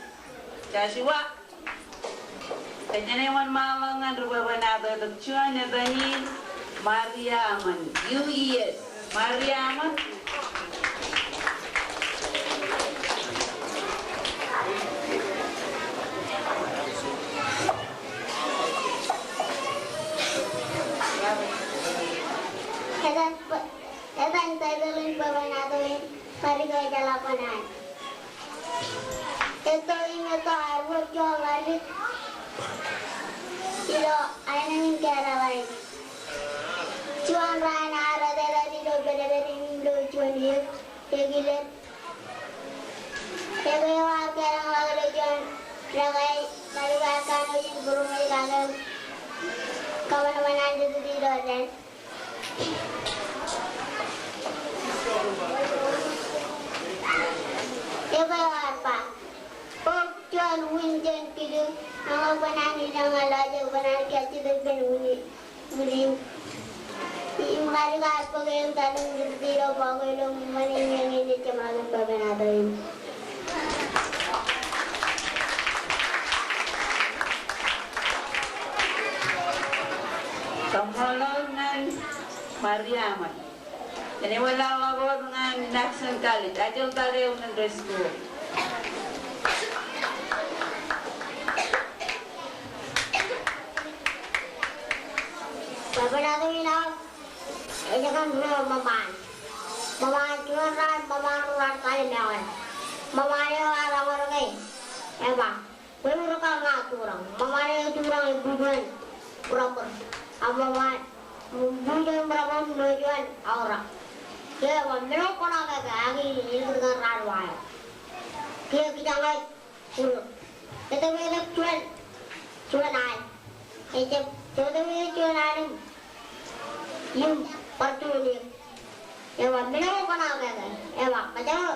Joshua. Kōjeañ wōnṃaanḷọk ñan ri bwebwenato tok. Juon etan in Maria Aman. U E S. Maria Aman. Etan, etan title in bwebwenato in Mariko ejeḷā bōnaan. Eto im eto aer wōt joḷọk ḷadik. ilo aenōṃ in Kerala in. Juon raan ear etetal ilo pedped in ilo juon eō, ekilen. Eō eo ear kōḷḷāḷọk ilo juon rōkae, ṃaḷoeḷap kanooj in būroṃōj kake im kōṃanṃan an dik ilo dān. Eō eo ear ba, bōk juon wūn jān kilu, ñe kwō naan ilọk ñan lọjet, kwō naan kajjitōk ippān wūn in. Im kar dik ear bōk eō im etal im dik ilo bọọk eo ilo ṃōn in, eñin ej jeṃḷọkin bwebwenato in. Kaṃṃoolol ñan Mariaṃ. Enaaj wanlaḷḷọk wōt ñan Maxon College, Ajiltale Elementary School. Bwebwenato in aō ej kōn ruo ṃōṃaan. Ṃōṃaan, juon raan ṃōṃaan ro raar tale meḷeḷe. Ṃōṃaan eo ear ḷoor ke, eba, bwe ewōr kar ña tūraṃ. Ṃōṃaan eo etūraṃ, ebuj juon būrabūr. Ak ṃōṃaan, ebuj juon būrabūr, ṃōj juon aorōk. Kiiō ṃōṃaan eo kōṇaan kake, ak ej kōṇaan raar wa eo. Kiiō kijoñ ej Ewōr. Ej tōpar juon, juon al. Ej tōpar juon al im, im bar juon eō. Eba, men eo kōṇaan kake. Eba, kōjro,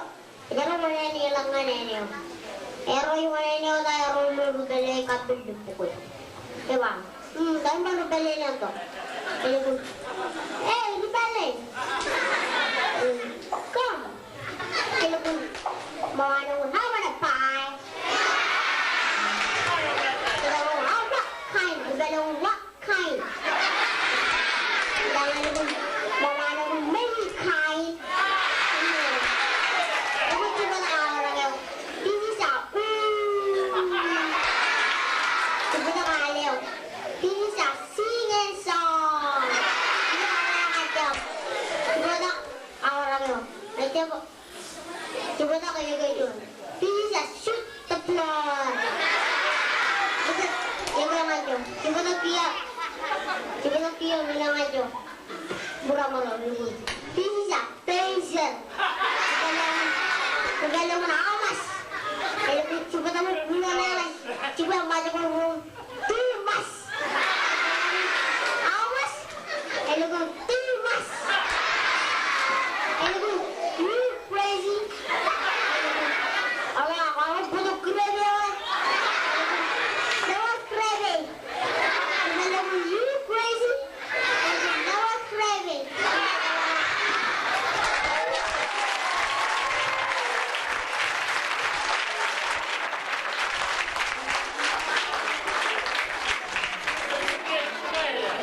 kōjro wōṇāān ilọk ñan āne eo. Erro ej wōṇāān eo ta erro ilo ri pālle ej kappil ḷọk bukwe. Eba, mm, ta eo bar ri pālle ṇe tok. Ej, e, ri pālle. Mm, come. Ej lukkuun, ṃōṃaan eo, how about a pie? Ej lukkuun, oh, what kind? Ej lukkuun, what kind? Ej lukkuun, ṃōṃaan eo, many kind. Ej lukkuun, jibwe tok aorōk eo, this is a, mm. Jibwe tok al eo, this is a sing and song. Jibwe tok aorōk eo. Ej jab Jibwe tok eō eo juon. This is a shoot the blood. Jibwe tok eō eo ñan ijo. Jibwe tok kiiō. Jibwe tok kiiō eo ñan ijo. Būrabūr eo. This is a pencil. Jibwe tok, jibwe tok ñan Thomas. Jibwe tok ñan Thomas. Jibwe ṃōjṇọ. Too much. How much? Ej lukkuun, too much. Ej lukkuun, you crazy. Awa, awa, bōktok crazy awa. Newa crazy. Ej lukkuun, you crazy. Ej lukkuun, newa crazy.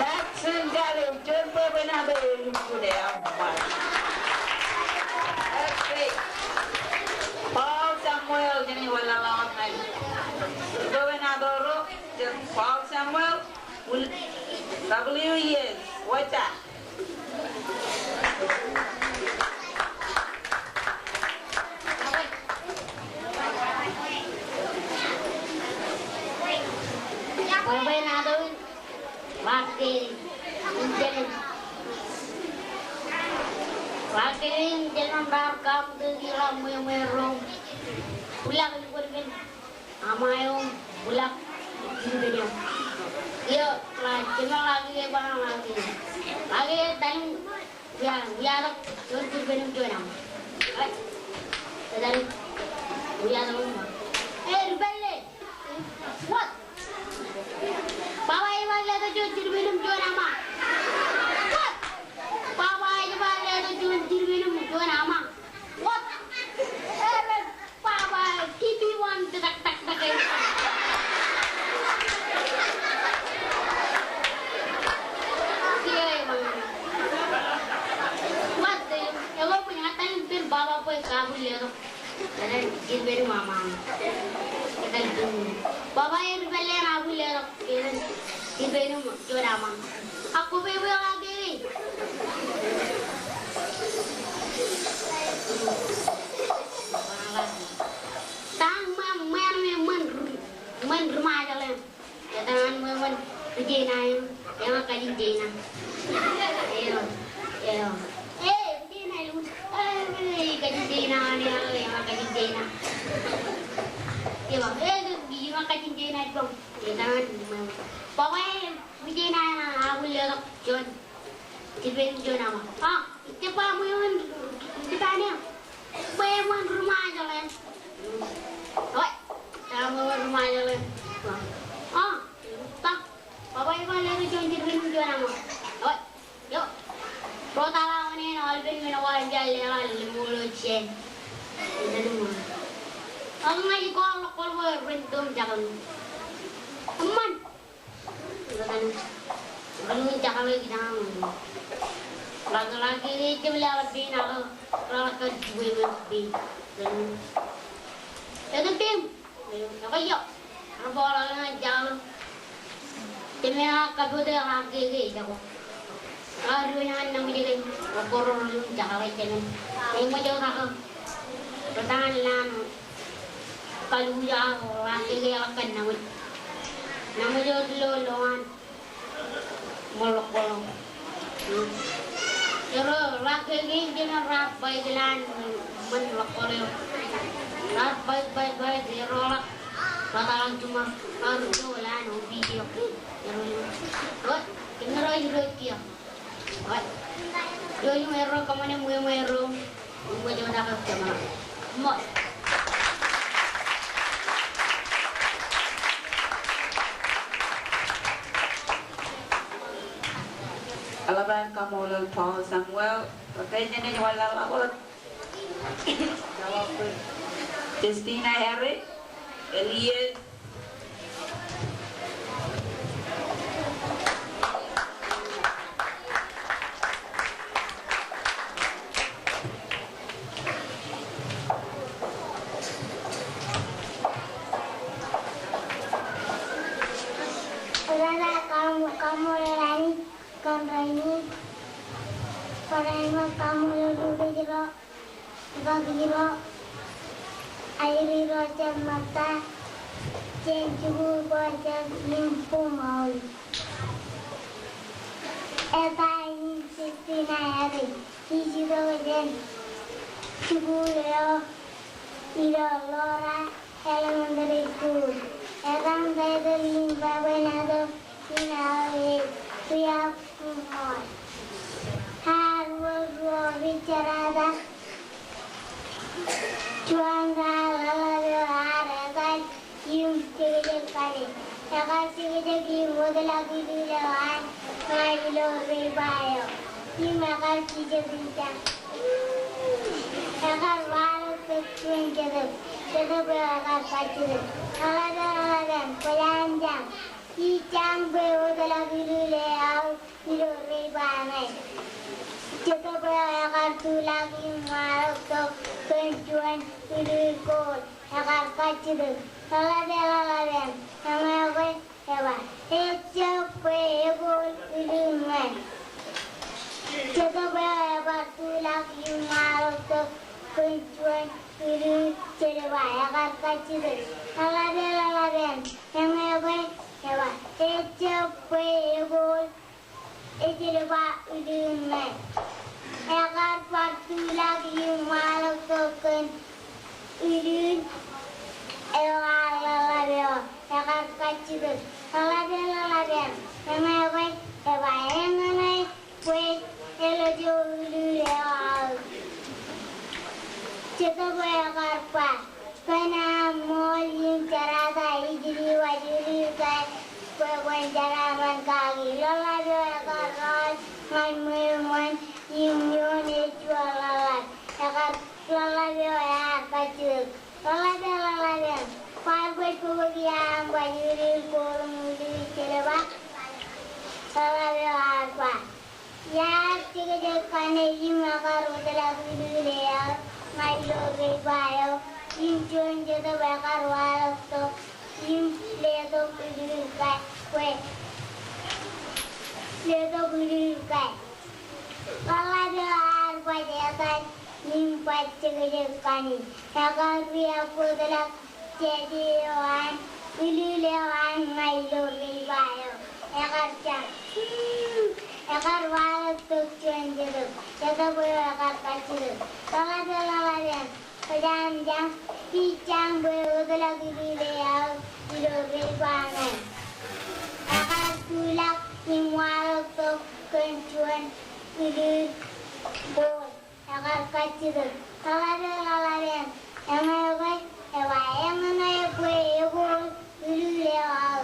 Maxon College, juon bwebwenato eo ej lukkuun eṃṃan. Paul Samuel, jenaaj wanlaḷḷọk ñan bwebwenato ro, Paul Samuel, W E S, wōj. Bwebwenato in, Mark Carey, in jān, Mark Carey in jān raar kaṃtōk ilo ṃweo ṃweo ro. Bwilọk in kwōn men. Aṃ eo, bwilọk, jidik eo. Eo, ḷak, jeṃḷọk ḷak eo, ba ḷak eo. Ḷak eo, etal im, wia, wia tok, juon jidik im juon aṃ. Ḷak, etal im, wia tok im ba. E, ri pālle. What? Baba eo ej ba letok juon jidik im juon aṃ. What? Baba eo ej ba letok juon jidik im juon aṃ. What? E, ri Baba, give me one, tak, tak, tak, tak. Kiiō, e, ṃōṃaan. What the? Eo, bwe ña etal im pād baba bwe kabuñ letok. Etal im jidik im aṃ. Etal im. Baba, e, ri pālle enabuñ letok. Jidik im juon aṃ. Ak kwō bwebweok ak e. Ta ṃōṃaan, ṃōṃaan, ṃōṃaan ri, ṃōṃaan ri Ṃajeḷ eṇ. Etan ṃōṃaan, Kajin China eo, eñin kajin China. Eo, eo. E, kajin China eo, eñin kajin China. E, kajin China eo, eñin kajin China. Eo, e, eñin kajin China eo. E, kajin China eo. Baba e, kajin China eo, aō letok juon. Jibwin juon aṃ. A, ij ba ṃweo in, ij ba ṇe. Ṃweo in ri Ṃajeḷ e. Oi, ij ba ṃweo in ri Ṃajeḷ e. A, ta. Baba eo, ij ba letok juon jibwin juon aṃ. Oi, eo. Ro tata oṇāān aolepen men ko an jal leḷọk lemñoul eo jān. Lemñoul. Ak ña ij kọọr ḷọk kọọr bwe ren tōm jekḷọk. Eṃṃan. Ren tōm jekḷọk ijin aṃ. Ḷak, ḷak ke ej jab leḷọk pein ak ḷak kar jibwe eo pein. Ren. Eo tōm pein. Ekwe eo, ar bōkḷọk ñan jekḷọk. Teme ak kapote ḷak keke jako. Ak ri ñan naṃ ijeke, ro koro ro jekḷọk teme. Eṃōj eo kako. Ro ta ñan lowaan. Kaluuj ak ḷak keke ḷak kōn naṃ eo. Naṃ eo ilo lowaan. Ṃōk ḷọk kōḷ. Ero ḷak keke in jemen raar bait lowaan ṃōn ḷọk kōḷ eo. Raar bait, bait, bait, ero ḷak. Bōtaḷọk juṃae, raar ilo lowaan opij eo. Ero, ro, kōmro ro kiiō. Ro, ro, ro, kōṃṃane ṃweo ṃweo ro. Eḷap aer kaṃṃoolol Paul Samuel, ro ej jenaaj wanlaḷḷọk wōt. Justina Harry, Elias, Ḷōḷḷap, kaṃ-, kaṃṃoolol Anij kōn rainin. Barāinwōt kaṃṃoolol rūkōj ro, rūkōj ro, aer ro jān ṃōtta, jān jikuuḷ ko jān im bōm aolep. Eta in Justina Harry, ij itok jān jikuuḷ eo ilo Laura Elementary School. Etaṃ taitōl in bwebwenato in aō ej riab ṃool. Ear wōr ruo ri jerata. Juon kaḷap eo ear etal im jekjek kaṇe. Ekar jekjek im wōtlọk ilul eo an ña ilo reiba eo. Im ekar jijep ijja. Ekar waḷọk tok juon jetōb. Jetōb eo ekar kajjitōk. Ḷōḷḷap, ḷōḷḷap, kwōj jañ. Ij jañ bwe wōtlọk ilul eo aō ilo reiba ṇe. Jetōb eo ekar tulọk im waḷọk tok kōn juon ilul gold. Ekar kajjitōk. Ḷōḷḷap, ḷōḷḷap, eñeo ke eba, ejjab bwe egold ilul ñan. Jetōb eo ebar tulọk im waḷọk tok kōn juon ilul silver, ekar kajjitōk. Ḷōḷḷap, ḷōḷḷap, eñeo ke eba, ejjab bwe egold, esilver ilul ñan. Ekar bar tulọk im waḷọk tok kōn ilul eo an ḷōḷḷap eo, ekar kajjitōk. Ḷōḷḷap, ḷōḷḷap, eñeo ke eba, eñeo ke bwe ejjab ilul eo aō. Jetōb eo ekar ba, kōn aṃ ṃool im jerata ij liwaj ilul kaṇ bwe kwōn jeraaṃṃan kaki. Ḷōḷḷap eo ekar rọọl ñan ṃweo ṃōn im ioon ej juon ḷōḷḷap. Ekar, ḷōḷḷap eo ear kajjitōk. Ḷōḷḷap, ḷōḷḷap, kwaar bōk bōk ia aṃ baj ilul gold im ilul silver? Ḷōḷḷap eo ear ba, iar jekjek kaṇe im ekar wōtlọk ilul eo aō ña ilo reiba eo, im juon jetōb ekar waḷọk tok im letok ilul kaṇe, bwe letok ilul kaṇe. Ḷōḷḷap eo ear baj etal im baj jekjek kaṇe. Ekar riab wōtlọk jeje eo an, ilul eo an ña ilo reiba eo. Ekar jañ. Ekar waḷọk tok juon jetōb. Jetōb eo ekar kajjitōk. Tōḷap eo ḷōḷḷap eṇ. Kōjañjañ, ijjañ bwe wōtlọk iliil eo aō ilo rej ba ṇe. Ekar tulọk im waḷọk tok kōn juon iliil ball. Ekar kajjitōk. Tōḷap eo ḷōḷḷap eṇ. Eñeo ke? Eba eñeo bwe ekool iliil eo aō.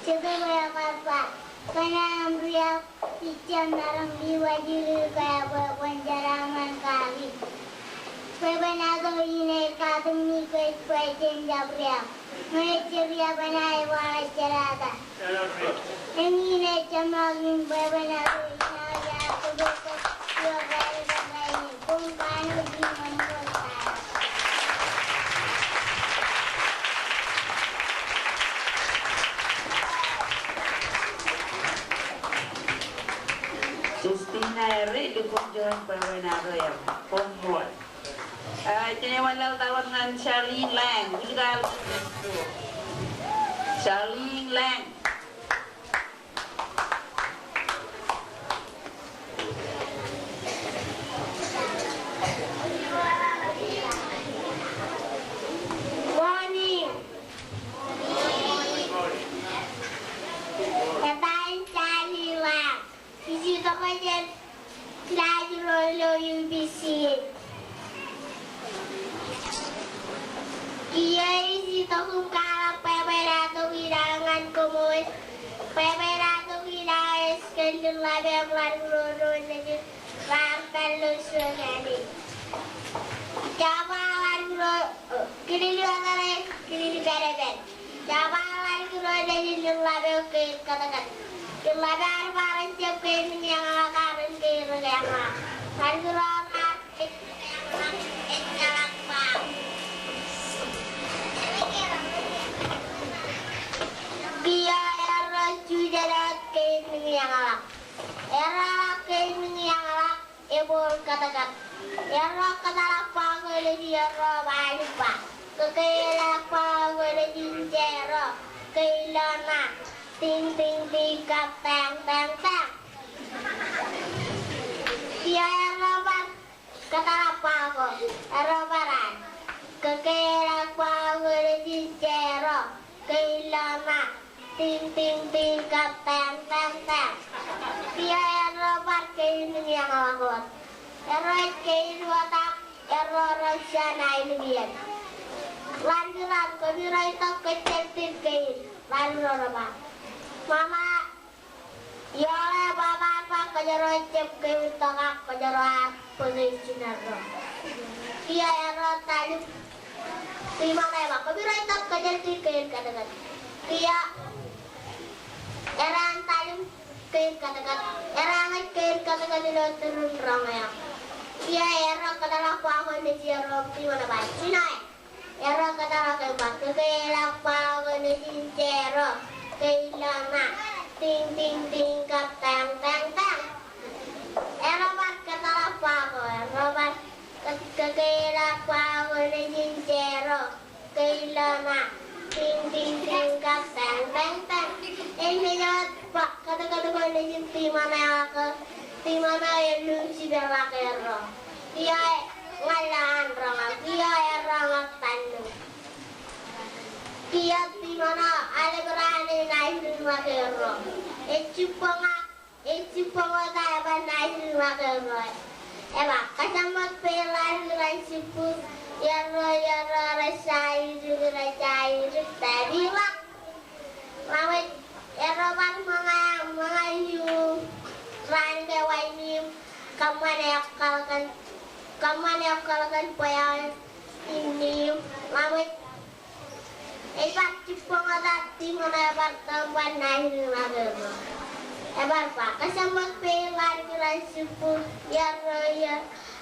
Jetōb eo ekar ba. Kōn aṃ riab, ij jab maroñ lewōj iliil ko bwe kwōn jeraaṃṃan kaki. Bwebwenato in ej katakin kōj bwe jen jab riab. Ñe ej jab riab eṇ, ej waḷọk jerata. Eñin ej jeṃḷọkin bwebwenato in aō iar kōpootok ioon raelep rainin. Koṃ kanooj in eṃṃool. Justina Eri, lukkuun juon bwebwenato eṃṃan. Koṃṃool. Ej jab wanlaḷ tok ñan Charlene Lang. Charlene Lang. Morning. Etan Charlene Lang. Ij itok jān Klass ruo ilo U B C. Kiiō ij itok im kwaḷọk bwebwenato in aō ñan koṃwōj. Bwebwenato in aō ej kōn ḷōḷḷap eo ḷalem ruo nejin raar pād ilo juon āne. Jabōt ḷalem ruo, kilili eo ṇe, kilili pād eo pād. Jabōt ḷalem ruo nejin ḷōḷḷap eo kein kōtkōt. Ḷōḷḷap eo ear ba ren jab kein ñan eñḷọk, ak ren kein ñan eñḷọk. Ḷalem ruo raar ejjeḷọk ba. Kiiō erro jujenoot kein ñan eñḷọk. Erro ḷọk kein ñan eñḷọk. Ebooḷ kōtkōt. Erro kōtḷọk ba ko nejin erro ba, ba. Kōkeelọk ba ko nejin jerro. Kein ḷọk ṇa. Tiñ, tiñ, tiñ, kab, tañ, tañ, tañ. Kiiō erro bar kōtḷọk ba ko. Erro bar an. Kōkeelọk ba ko nejin jerro. Kein ḷọk ṇa. Tiñ, tiñ, tiñ, kab, tañ, tañ, tañ. Kiiō erro bar kein ñan eñḷọk wōt. Erro ej kein wōt ak erro rej jab naaj iluk iien. Ḷalem ruo an, kōmij ro itok kōjjel dik kein. Ḷalem ruo rej ba, Mama, Ioḷe baba, baba, kōjro jab kein tok ak kōjro ar bōke ijin erro. Kiiō erro talim. Tiṃoṇe ej ba, kōmij ro itok kōjel dik kein kōtkōt. Kiiō erro an talim kein kōtkōt. Erro an ej kein kōtkōt ilo turin roñ eo. Kiiō erro kōtḷọk ba ko nejin erro, tiṃoṇe ej ba, jinoe. Erro kōtḷọk im ba, kōkeelọk ba ko nejin jerro. Kein ḷọk ṇa. Tiñ, tiñ, tiñ, kab, tañ, tañ, tañ. Erro bar kōtḷọk ba ko, erro bar kō-, kōkeelọk ba ko nejin jerro. Kein ḷọk ṇa. Tiñ, tiñ, tiñ, kab, tañ, tañ, tañ. Ej men eo bar kōtkōt ko nejin tiṃoṇe eo ak tiṃoṇe eo elluun jipeḷḷọk erro. Kiiō ñan ḷọk an roñak, kiiō erro ñan tannū. Kiiō tiṃoṇe eo eḷap raan eo naaj ilukḷọk erro. Ej jibboñ ak, ej jibboñ wōt ak ebar naaj ilukḷọk erro. Ej ba, kōjeṃṃan pein ḷalem ilo juon jibbuk, erro, erro rej jaje ilik, rej jaje ilik, tepilọk. Ḷak wōt, erro bar ṃōñā, ṃōñā iuṃ raan ke wāween im kōṃṃane ekkal kōn, kōṃṃane ekkal kōn bwe eo im niim. Ḷak wōt, ej bar jibboñ wōt ak tiṃoṇe eo ebar tōn bar naaj ilukḷọk erro. Ebar ba, kōjeṃṃan pein ḷalem ilo juon jibbuk, erro, erro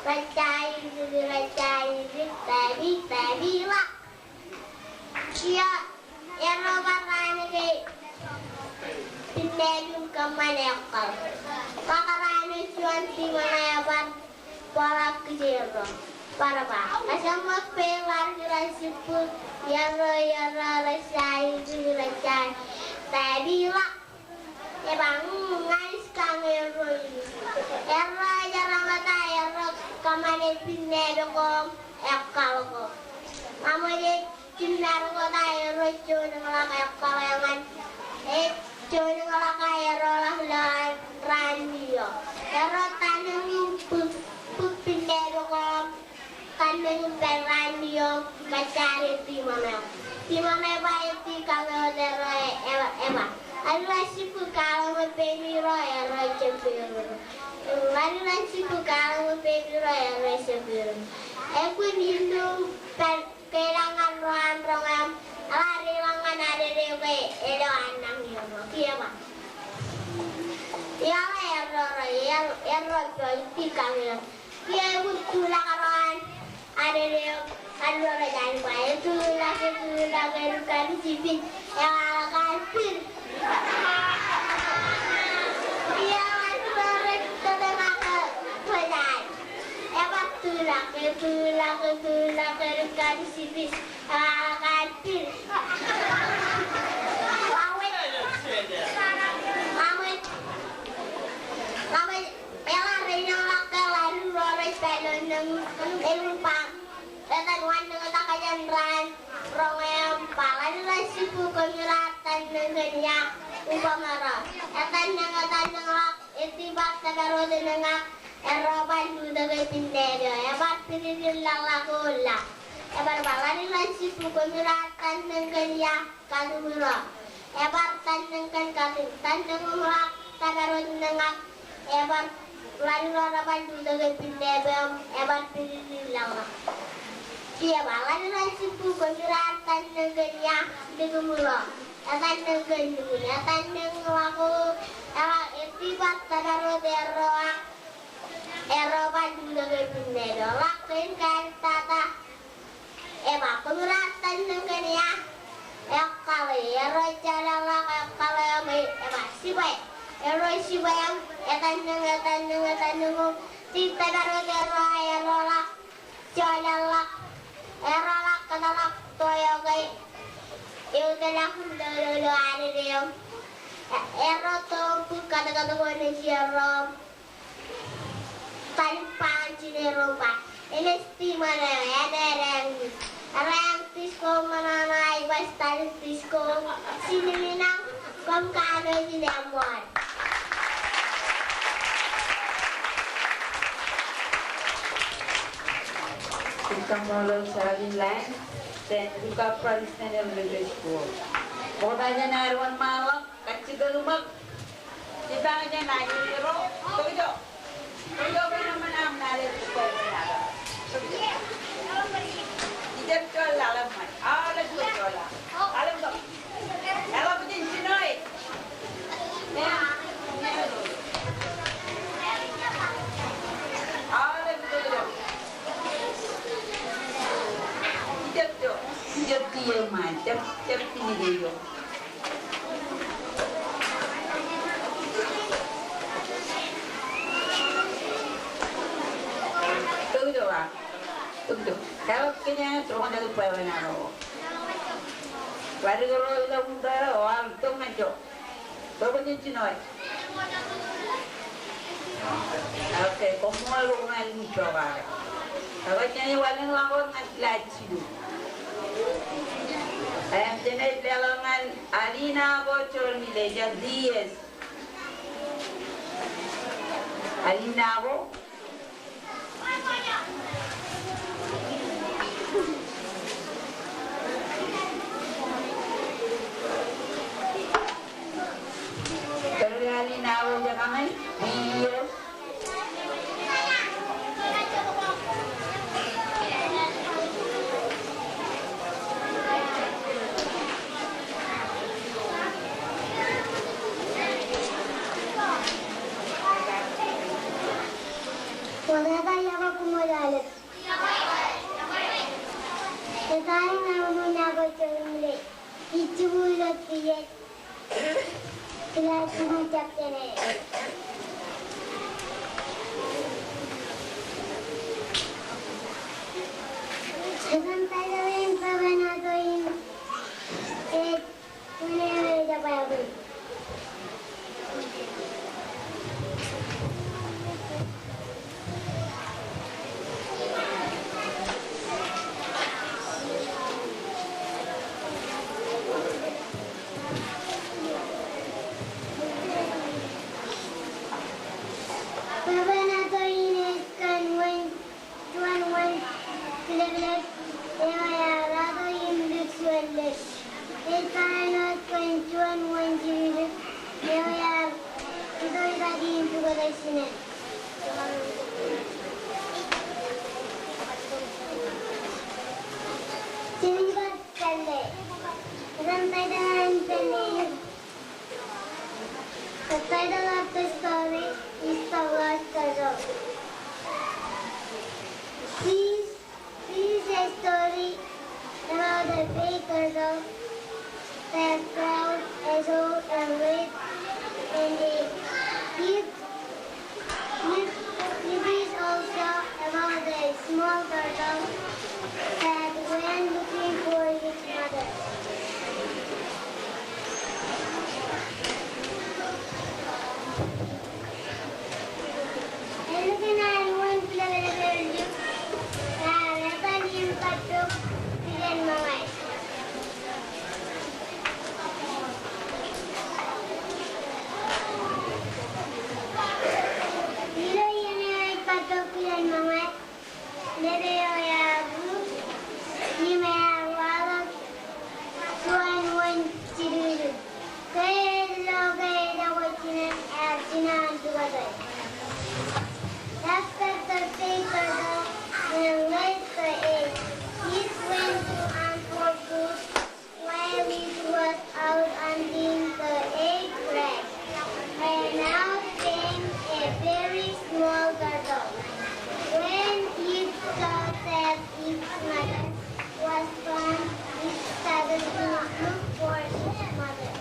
rej jaje ilik, rej jaje ilik, tepilọk, tepilọk. Kiiō erro bar raan ke pinned im kōṃṃane ekkal. Bar raan eo juon tiṃoṇe eo bar bōkḷọk kij erro. Bar ba, kōjeṃṃan pein ḷalem ilo juon jibbuk, erro, erro rej jaje ilik, rej jaje, tepilọk. Ej ba, ña ij kañe erro. Erro ej erro ṃōtta, erro kōṃṃane pinnāāp ko im ekkal ko. Ña ṃōj ej jiṃṃaad ṃōtta, erro juon ḷọk ekkal ñan, ej juon ḷọk erro ḷọk lowaan raan New York. Erro tannōñ im bōk, bōk pinnāāp ko im tannōñ im pād raan New York kajjitōk ṃōṇōṇō. Ṃōṇōṇō ej ba ej kañe wōt erro, ej ba, ej ba, ḷalem in jibboñ kaḷoñ im pein ro, erro jab pein ro. Ḷalem in jibboñ kaḷoñ im pein ro, erro jab pein ro. Ekwōn illu pād ke ilañ ñan ro an roñ im eḷap ilañ ñan adede eo ke ilo an nañinmej. Kiiō ej ba, iọkwe erro, erro, erro ej ba ij kañe. Kiiō ekwōn tulọk ro an adede eo, an ro rej ba, etulọk, etulọk, edik kar jipij, ewaḷọk kar pil. Kiiō an ro rej tōtōmak rej ba, ej ba tulọk, etulọk, etulọk, edik kar jipij, ewaḷọk kar pil. Ña ṃōj, ña ṃōj, ña ṃōj, eḷap ri-laḷḷọk ke ḷalem ro rej pād ilo nōñin, eñin ba, etan wōnṃaanḷọk jān raan roñ im ba, ḷalem in jibboñ koṃ ilo tannōñ kōn ia, uba ṃōro. Etannōñ, etannōñḷọk, ej tibak tōpar wōt nōñak, erro bar lutōk e pinnāāp eo, ebar pililil laḷḷọk ioon laḷ. Ebar ba, ḷalem in jibboñ koṃ ilo tannōñ kōn ia, kataṃ ro. Ebar tannōñ kōn kataṃ, tannōñḷọk tōpar wōt nōñak, ebar ḷalem ro rebar lutōk e pinnāāp eo, ebar pililil laḷḷọk. Kiiō ej ba, ḷalem in jibboñ koṃ ilo tannōñ kōn ia, likūt ro. Etannōñ kōn likūt, etannōñḷọk, eḷak, ej tibak tōpar wōt erro ak, erro bar lutōk e pinnāāp eo, ḷak kein kain tata. Ej ba, koṃ ilo tannōñ kōn ia, ekkal e, erro ej jọḷọk, ekkal e, ej ba, jibwe. Erro ej jibwe, etannōñ, etannōñ, etannōñ, ej tōpar wōt erro, erro ḷak, jọḷọk, erro ḷak kōtḷọk to eo ke eutiḷọk ilo, ilo, ilo adede eo. E-, erro to bōk kōtkōt ko nejierro. Tōl in ba ñan jinen ro im ba, enaaj tiṃoṇe eo, enaaj eñin. Enaaj eñin disko ṃōṇōṇō, ij ba tōl in disko. Jinen inaaj, koṃ kanooj in eṃṃool. Ij kaṃṃoolol Charlie Lang, jān Luka Protestant Elementary School. Ṃokta jān ad wōnṃaanḷọk, kajjitōk ṃōk. Jipañ jān aer ro, tokjọ. Tokjọ bwe eṃṃan aṃ nale. Tokjọ. Ijab juon ḷalem ṃōn. Aolep juon ḷalem. Ḷalem ṃōn. Eḷap jān jinoe. Aolep tokjọ. Ijab juon. Ijab kiiō ṃaan. Jab, jab kiiō. Tokjọ, a. Tokjọ. Eḷap kōn eñin, tokjọ, bwebwenato. Bar dik ro ilo window eo, tok ñan ijo. Tokjọ, jinoe. Okay, koṃṃool ñan ijoko aō. Ak jen wanlōñḷọk wōt ñan class jilu. Im jen leḷọk ñan Alina ko Jolmile, jen D S. Alina ko. Tōl Alina ko, ej kañe D S. Wōt eo ej ba, iọkwe koṃ ilo alep. Ej ba, Alina ko Jolmile. Ij jibwe ilo D S. Kilaaj jilu, jabdewōt. Etan title in bwebwenato in, ej Wōn eo ej jab bwebwe. Kōṇaan tok in ej kōn wōn, juon wōn kileplep eo ear ato im likjwellōk. Ej kōṇaan tok kōn juon wōn jidik eo ear ito ita in jukot ijin. Jen bar pālle. Etan title eo an pālle in, the title of the story is The Lost Turtle. This, this is a story about a big turtle that crawled as old and late and it, it, it, it is also about a small turtle that went looking for his mother. Ālikin an wōn kileplep eo ear etal im kajjitōk kijenmāñe. Ilo iien eo ej kajjitōk kijenmāñe, lepel eo ear rūk im ear waḷọk juon wōn jidik. Ke ej lo ke ej aikuj jinen, ear jino an jukot eo. After the big turtle and late the egg, it went to hunt for food while it was out hunting the egg cracked. And out came a very small turtle. When it saw that its mother was gone, it started to look for its mother.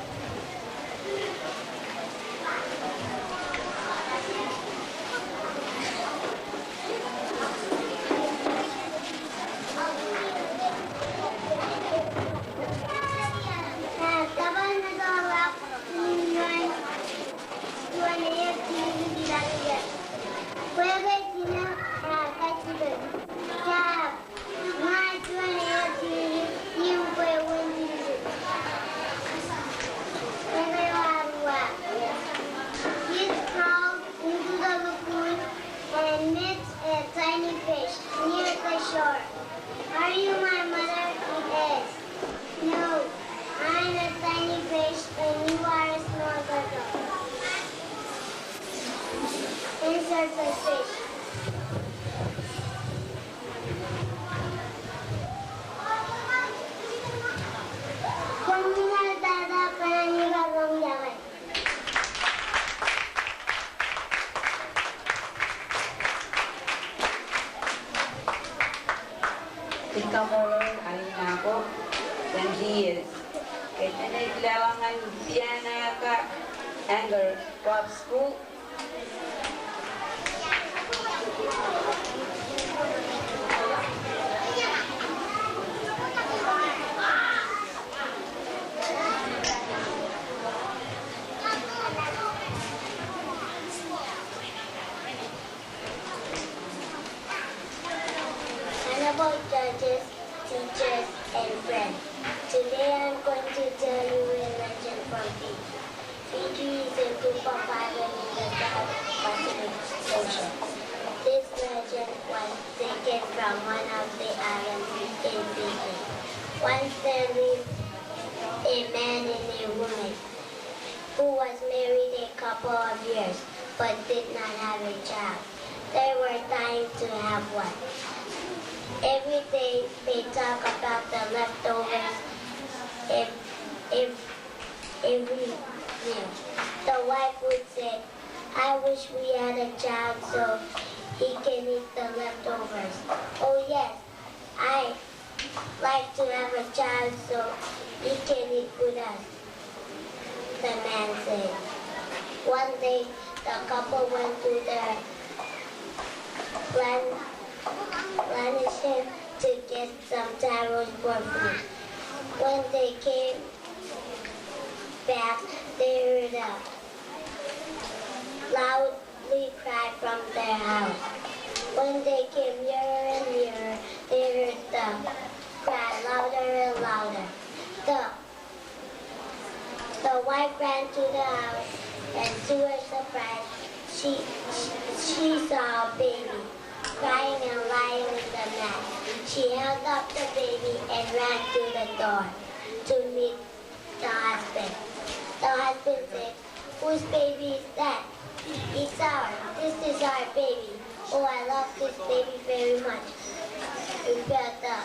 Ña juon eo jidik im kwe wōn jidik. Eo ear wa. It crawled into the lagoon and met a tiny fish near the shore. "Are you my mother?" it asked. "No, I'm a tiny fish and you are a small turtle," answered the fish. Ij kaṃṃoolol Aina ko, Wendy S. Kōn enaaj leḷọk ñan Piana ko, Anchor, Pop School. Honorable judges, teachers, and friends, today I'm going to tell you a legend from Fiji. Fiji is a group of islands in the South Pacific Ocean. This legend was taken from one of the islands in Fiji. Once there lived a man and a woman who was married a couple of years but did not have a child. They were dying to have one. Every day they talk about the leftovers ev-, ev-, every meal. The wife would say, "I wish we had a child so he can eat the leftovers." "Oh yes, I like to have a child so he can eat with us," the man said. One day, the couple went to their plan-, plantation to get some taros for food. When they came back, they heard a loud cry from their house. When they came nearer and nearer, they heard the cry louder and louder. The, the wife ran to the house, and to her surprise, she, she, She saw a baby crying and lying in the mat. She held up the baby and ran to the door to meet the husband. The husband said, "Whose baby is that?" "It's ours. This is our baby. Oh, I love this baby very much," replied the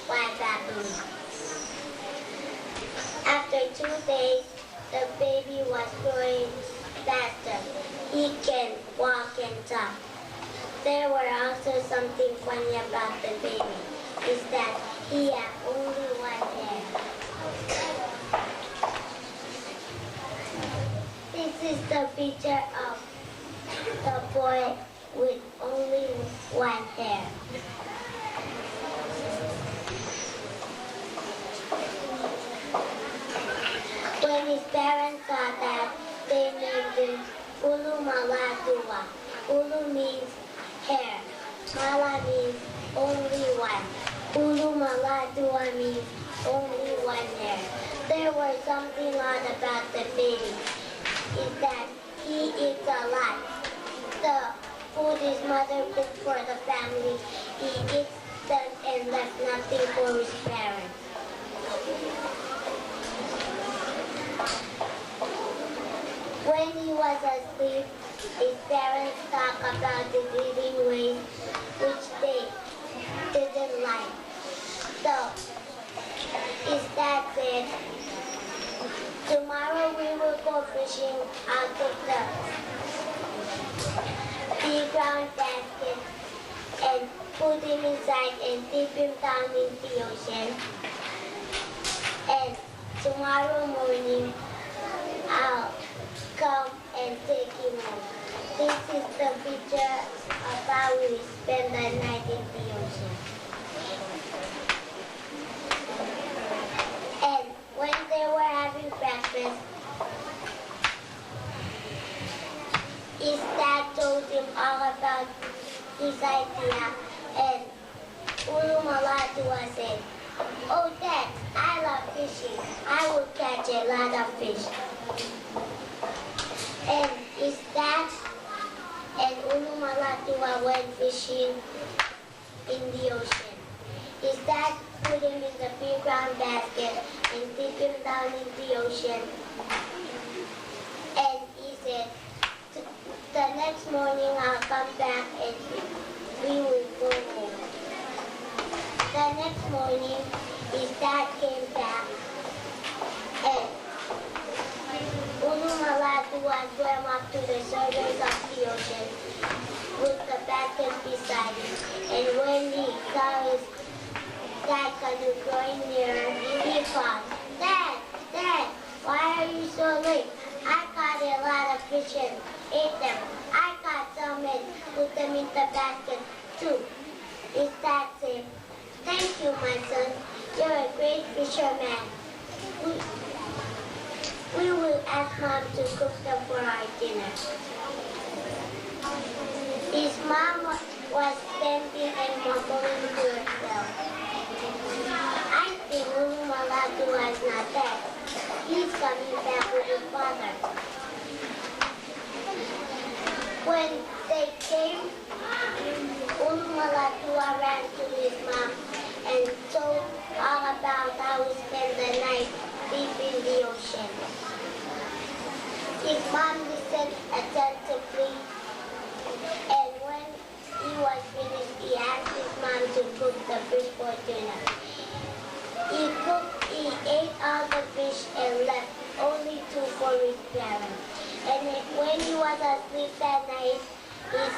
wild baboon. After two days, the baby was growing faster. He can walk and talk. There were also something funny about the baby, is that he had only one hair. This is the picture of the boy with only one hair. When his parents saw that, they named him Ulu Malatwa. Ulu means hair. Mala means only one. Ulu Malatwa means only one hair. There was something odd about the baby, is that he eats a lot. The food his mother cooked for the family, he eats them and left nothing for his parents. When he was asleep, his parents talked about his eating ways, which they didn't like. So, his dad said, "Tomorrow we will go fishing out of the big round basket and put him inside and dip him down in the ocean. And tomorrow morning, I'll come and take him home." This is the picture of how we spend the night in the ocean. And when they were having breakfast, his dad told him all about his idea, and Ulu Malatwa said, "Oh, Dad, I love fishing. I will catch a lot of fish." And his dad and Ulu Malatwa went fishing in the ocean. His dad put him in the big round basket and dip him down in the ocean. And he said, "The next morning I'll come back and we will go home." The next morning, his dad came back and Ulu Malatwa swam up to the surface of the ocean with the basket beside him. And when he saw his dad coming, drawing nearer, he called, "Dad, Dad, why are you so late? I caught a lot of fish and ate them. I caught some and put them in the basket too." His dad said, "Thank you, my son. You're a great fisherman. We, we will ask Mom to cook them for our dinner." His mom wa-, was standing and mumbling to herself, "I think Ulu Malatwa is not dead. He's coming back with his father." When they came, Ulu Malatwa ran to his mom and told all about how he spent the night deep in the ocean. His mom listened attentively, and when he was finished, he asked his mom to cook the fish for dinner. He cooked, he ate all the fish and left only two for his parents. And when he was asleep that night, his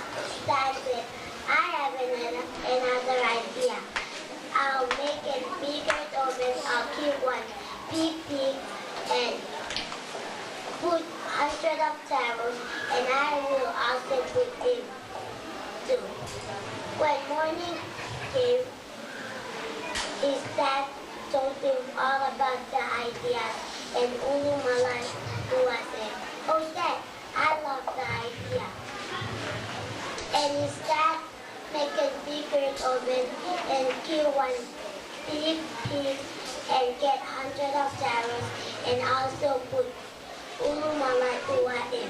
dad said, "I have an, another idea. I'll make a big oven. I'll kill one big pig and put hundred of taros, and I will also put him too." When morning came, his dad told him all about the idea, and Ulu Malatwa said, "Oh, Dad, I love the idea." And his dad make a big oven and kill one big pig and get hundred of taros and also put Ulu Malatwa in.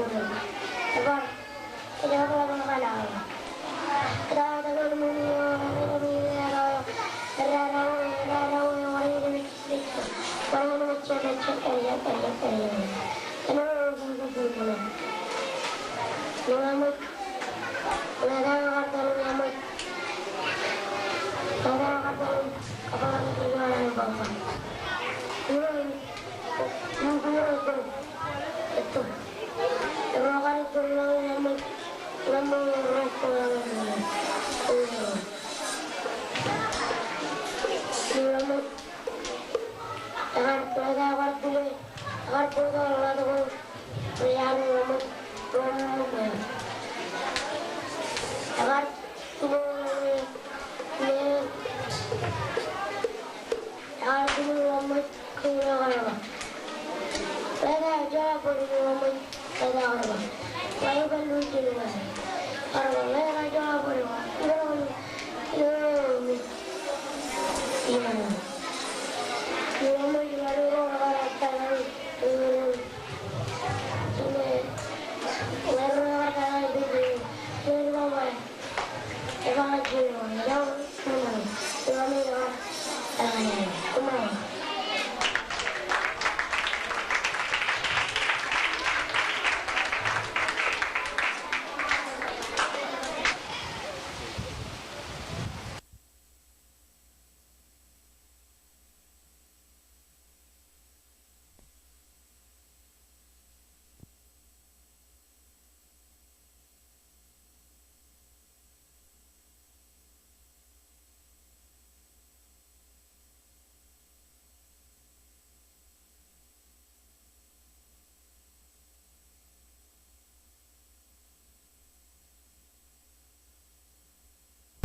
Bar, ej bar ḷōmṇak ñan aō. Etatak eo eṃōj, etatak eo eṃōj, etatak eo eṃōj, etatak eo eṃōj.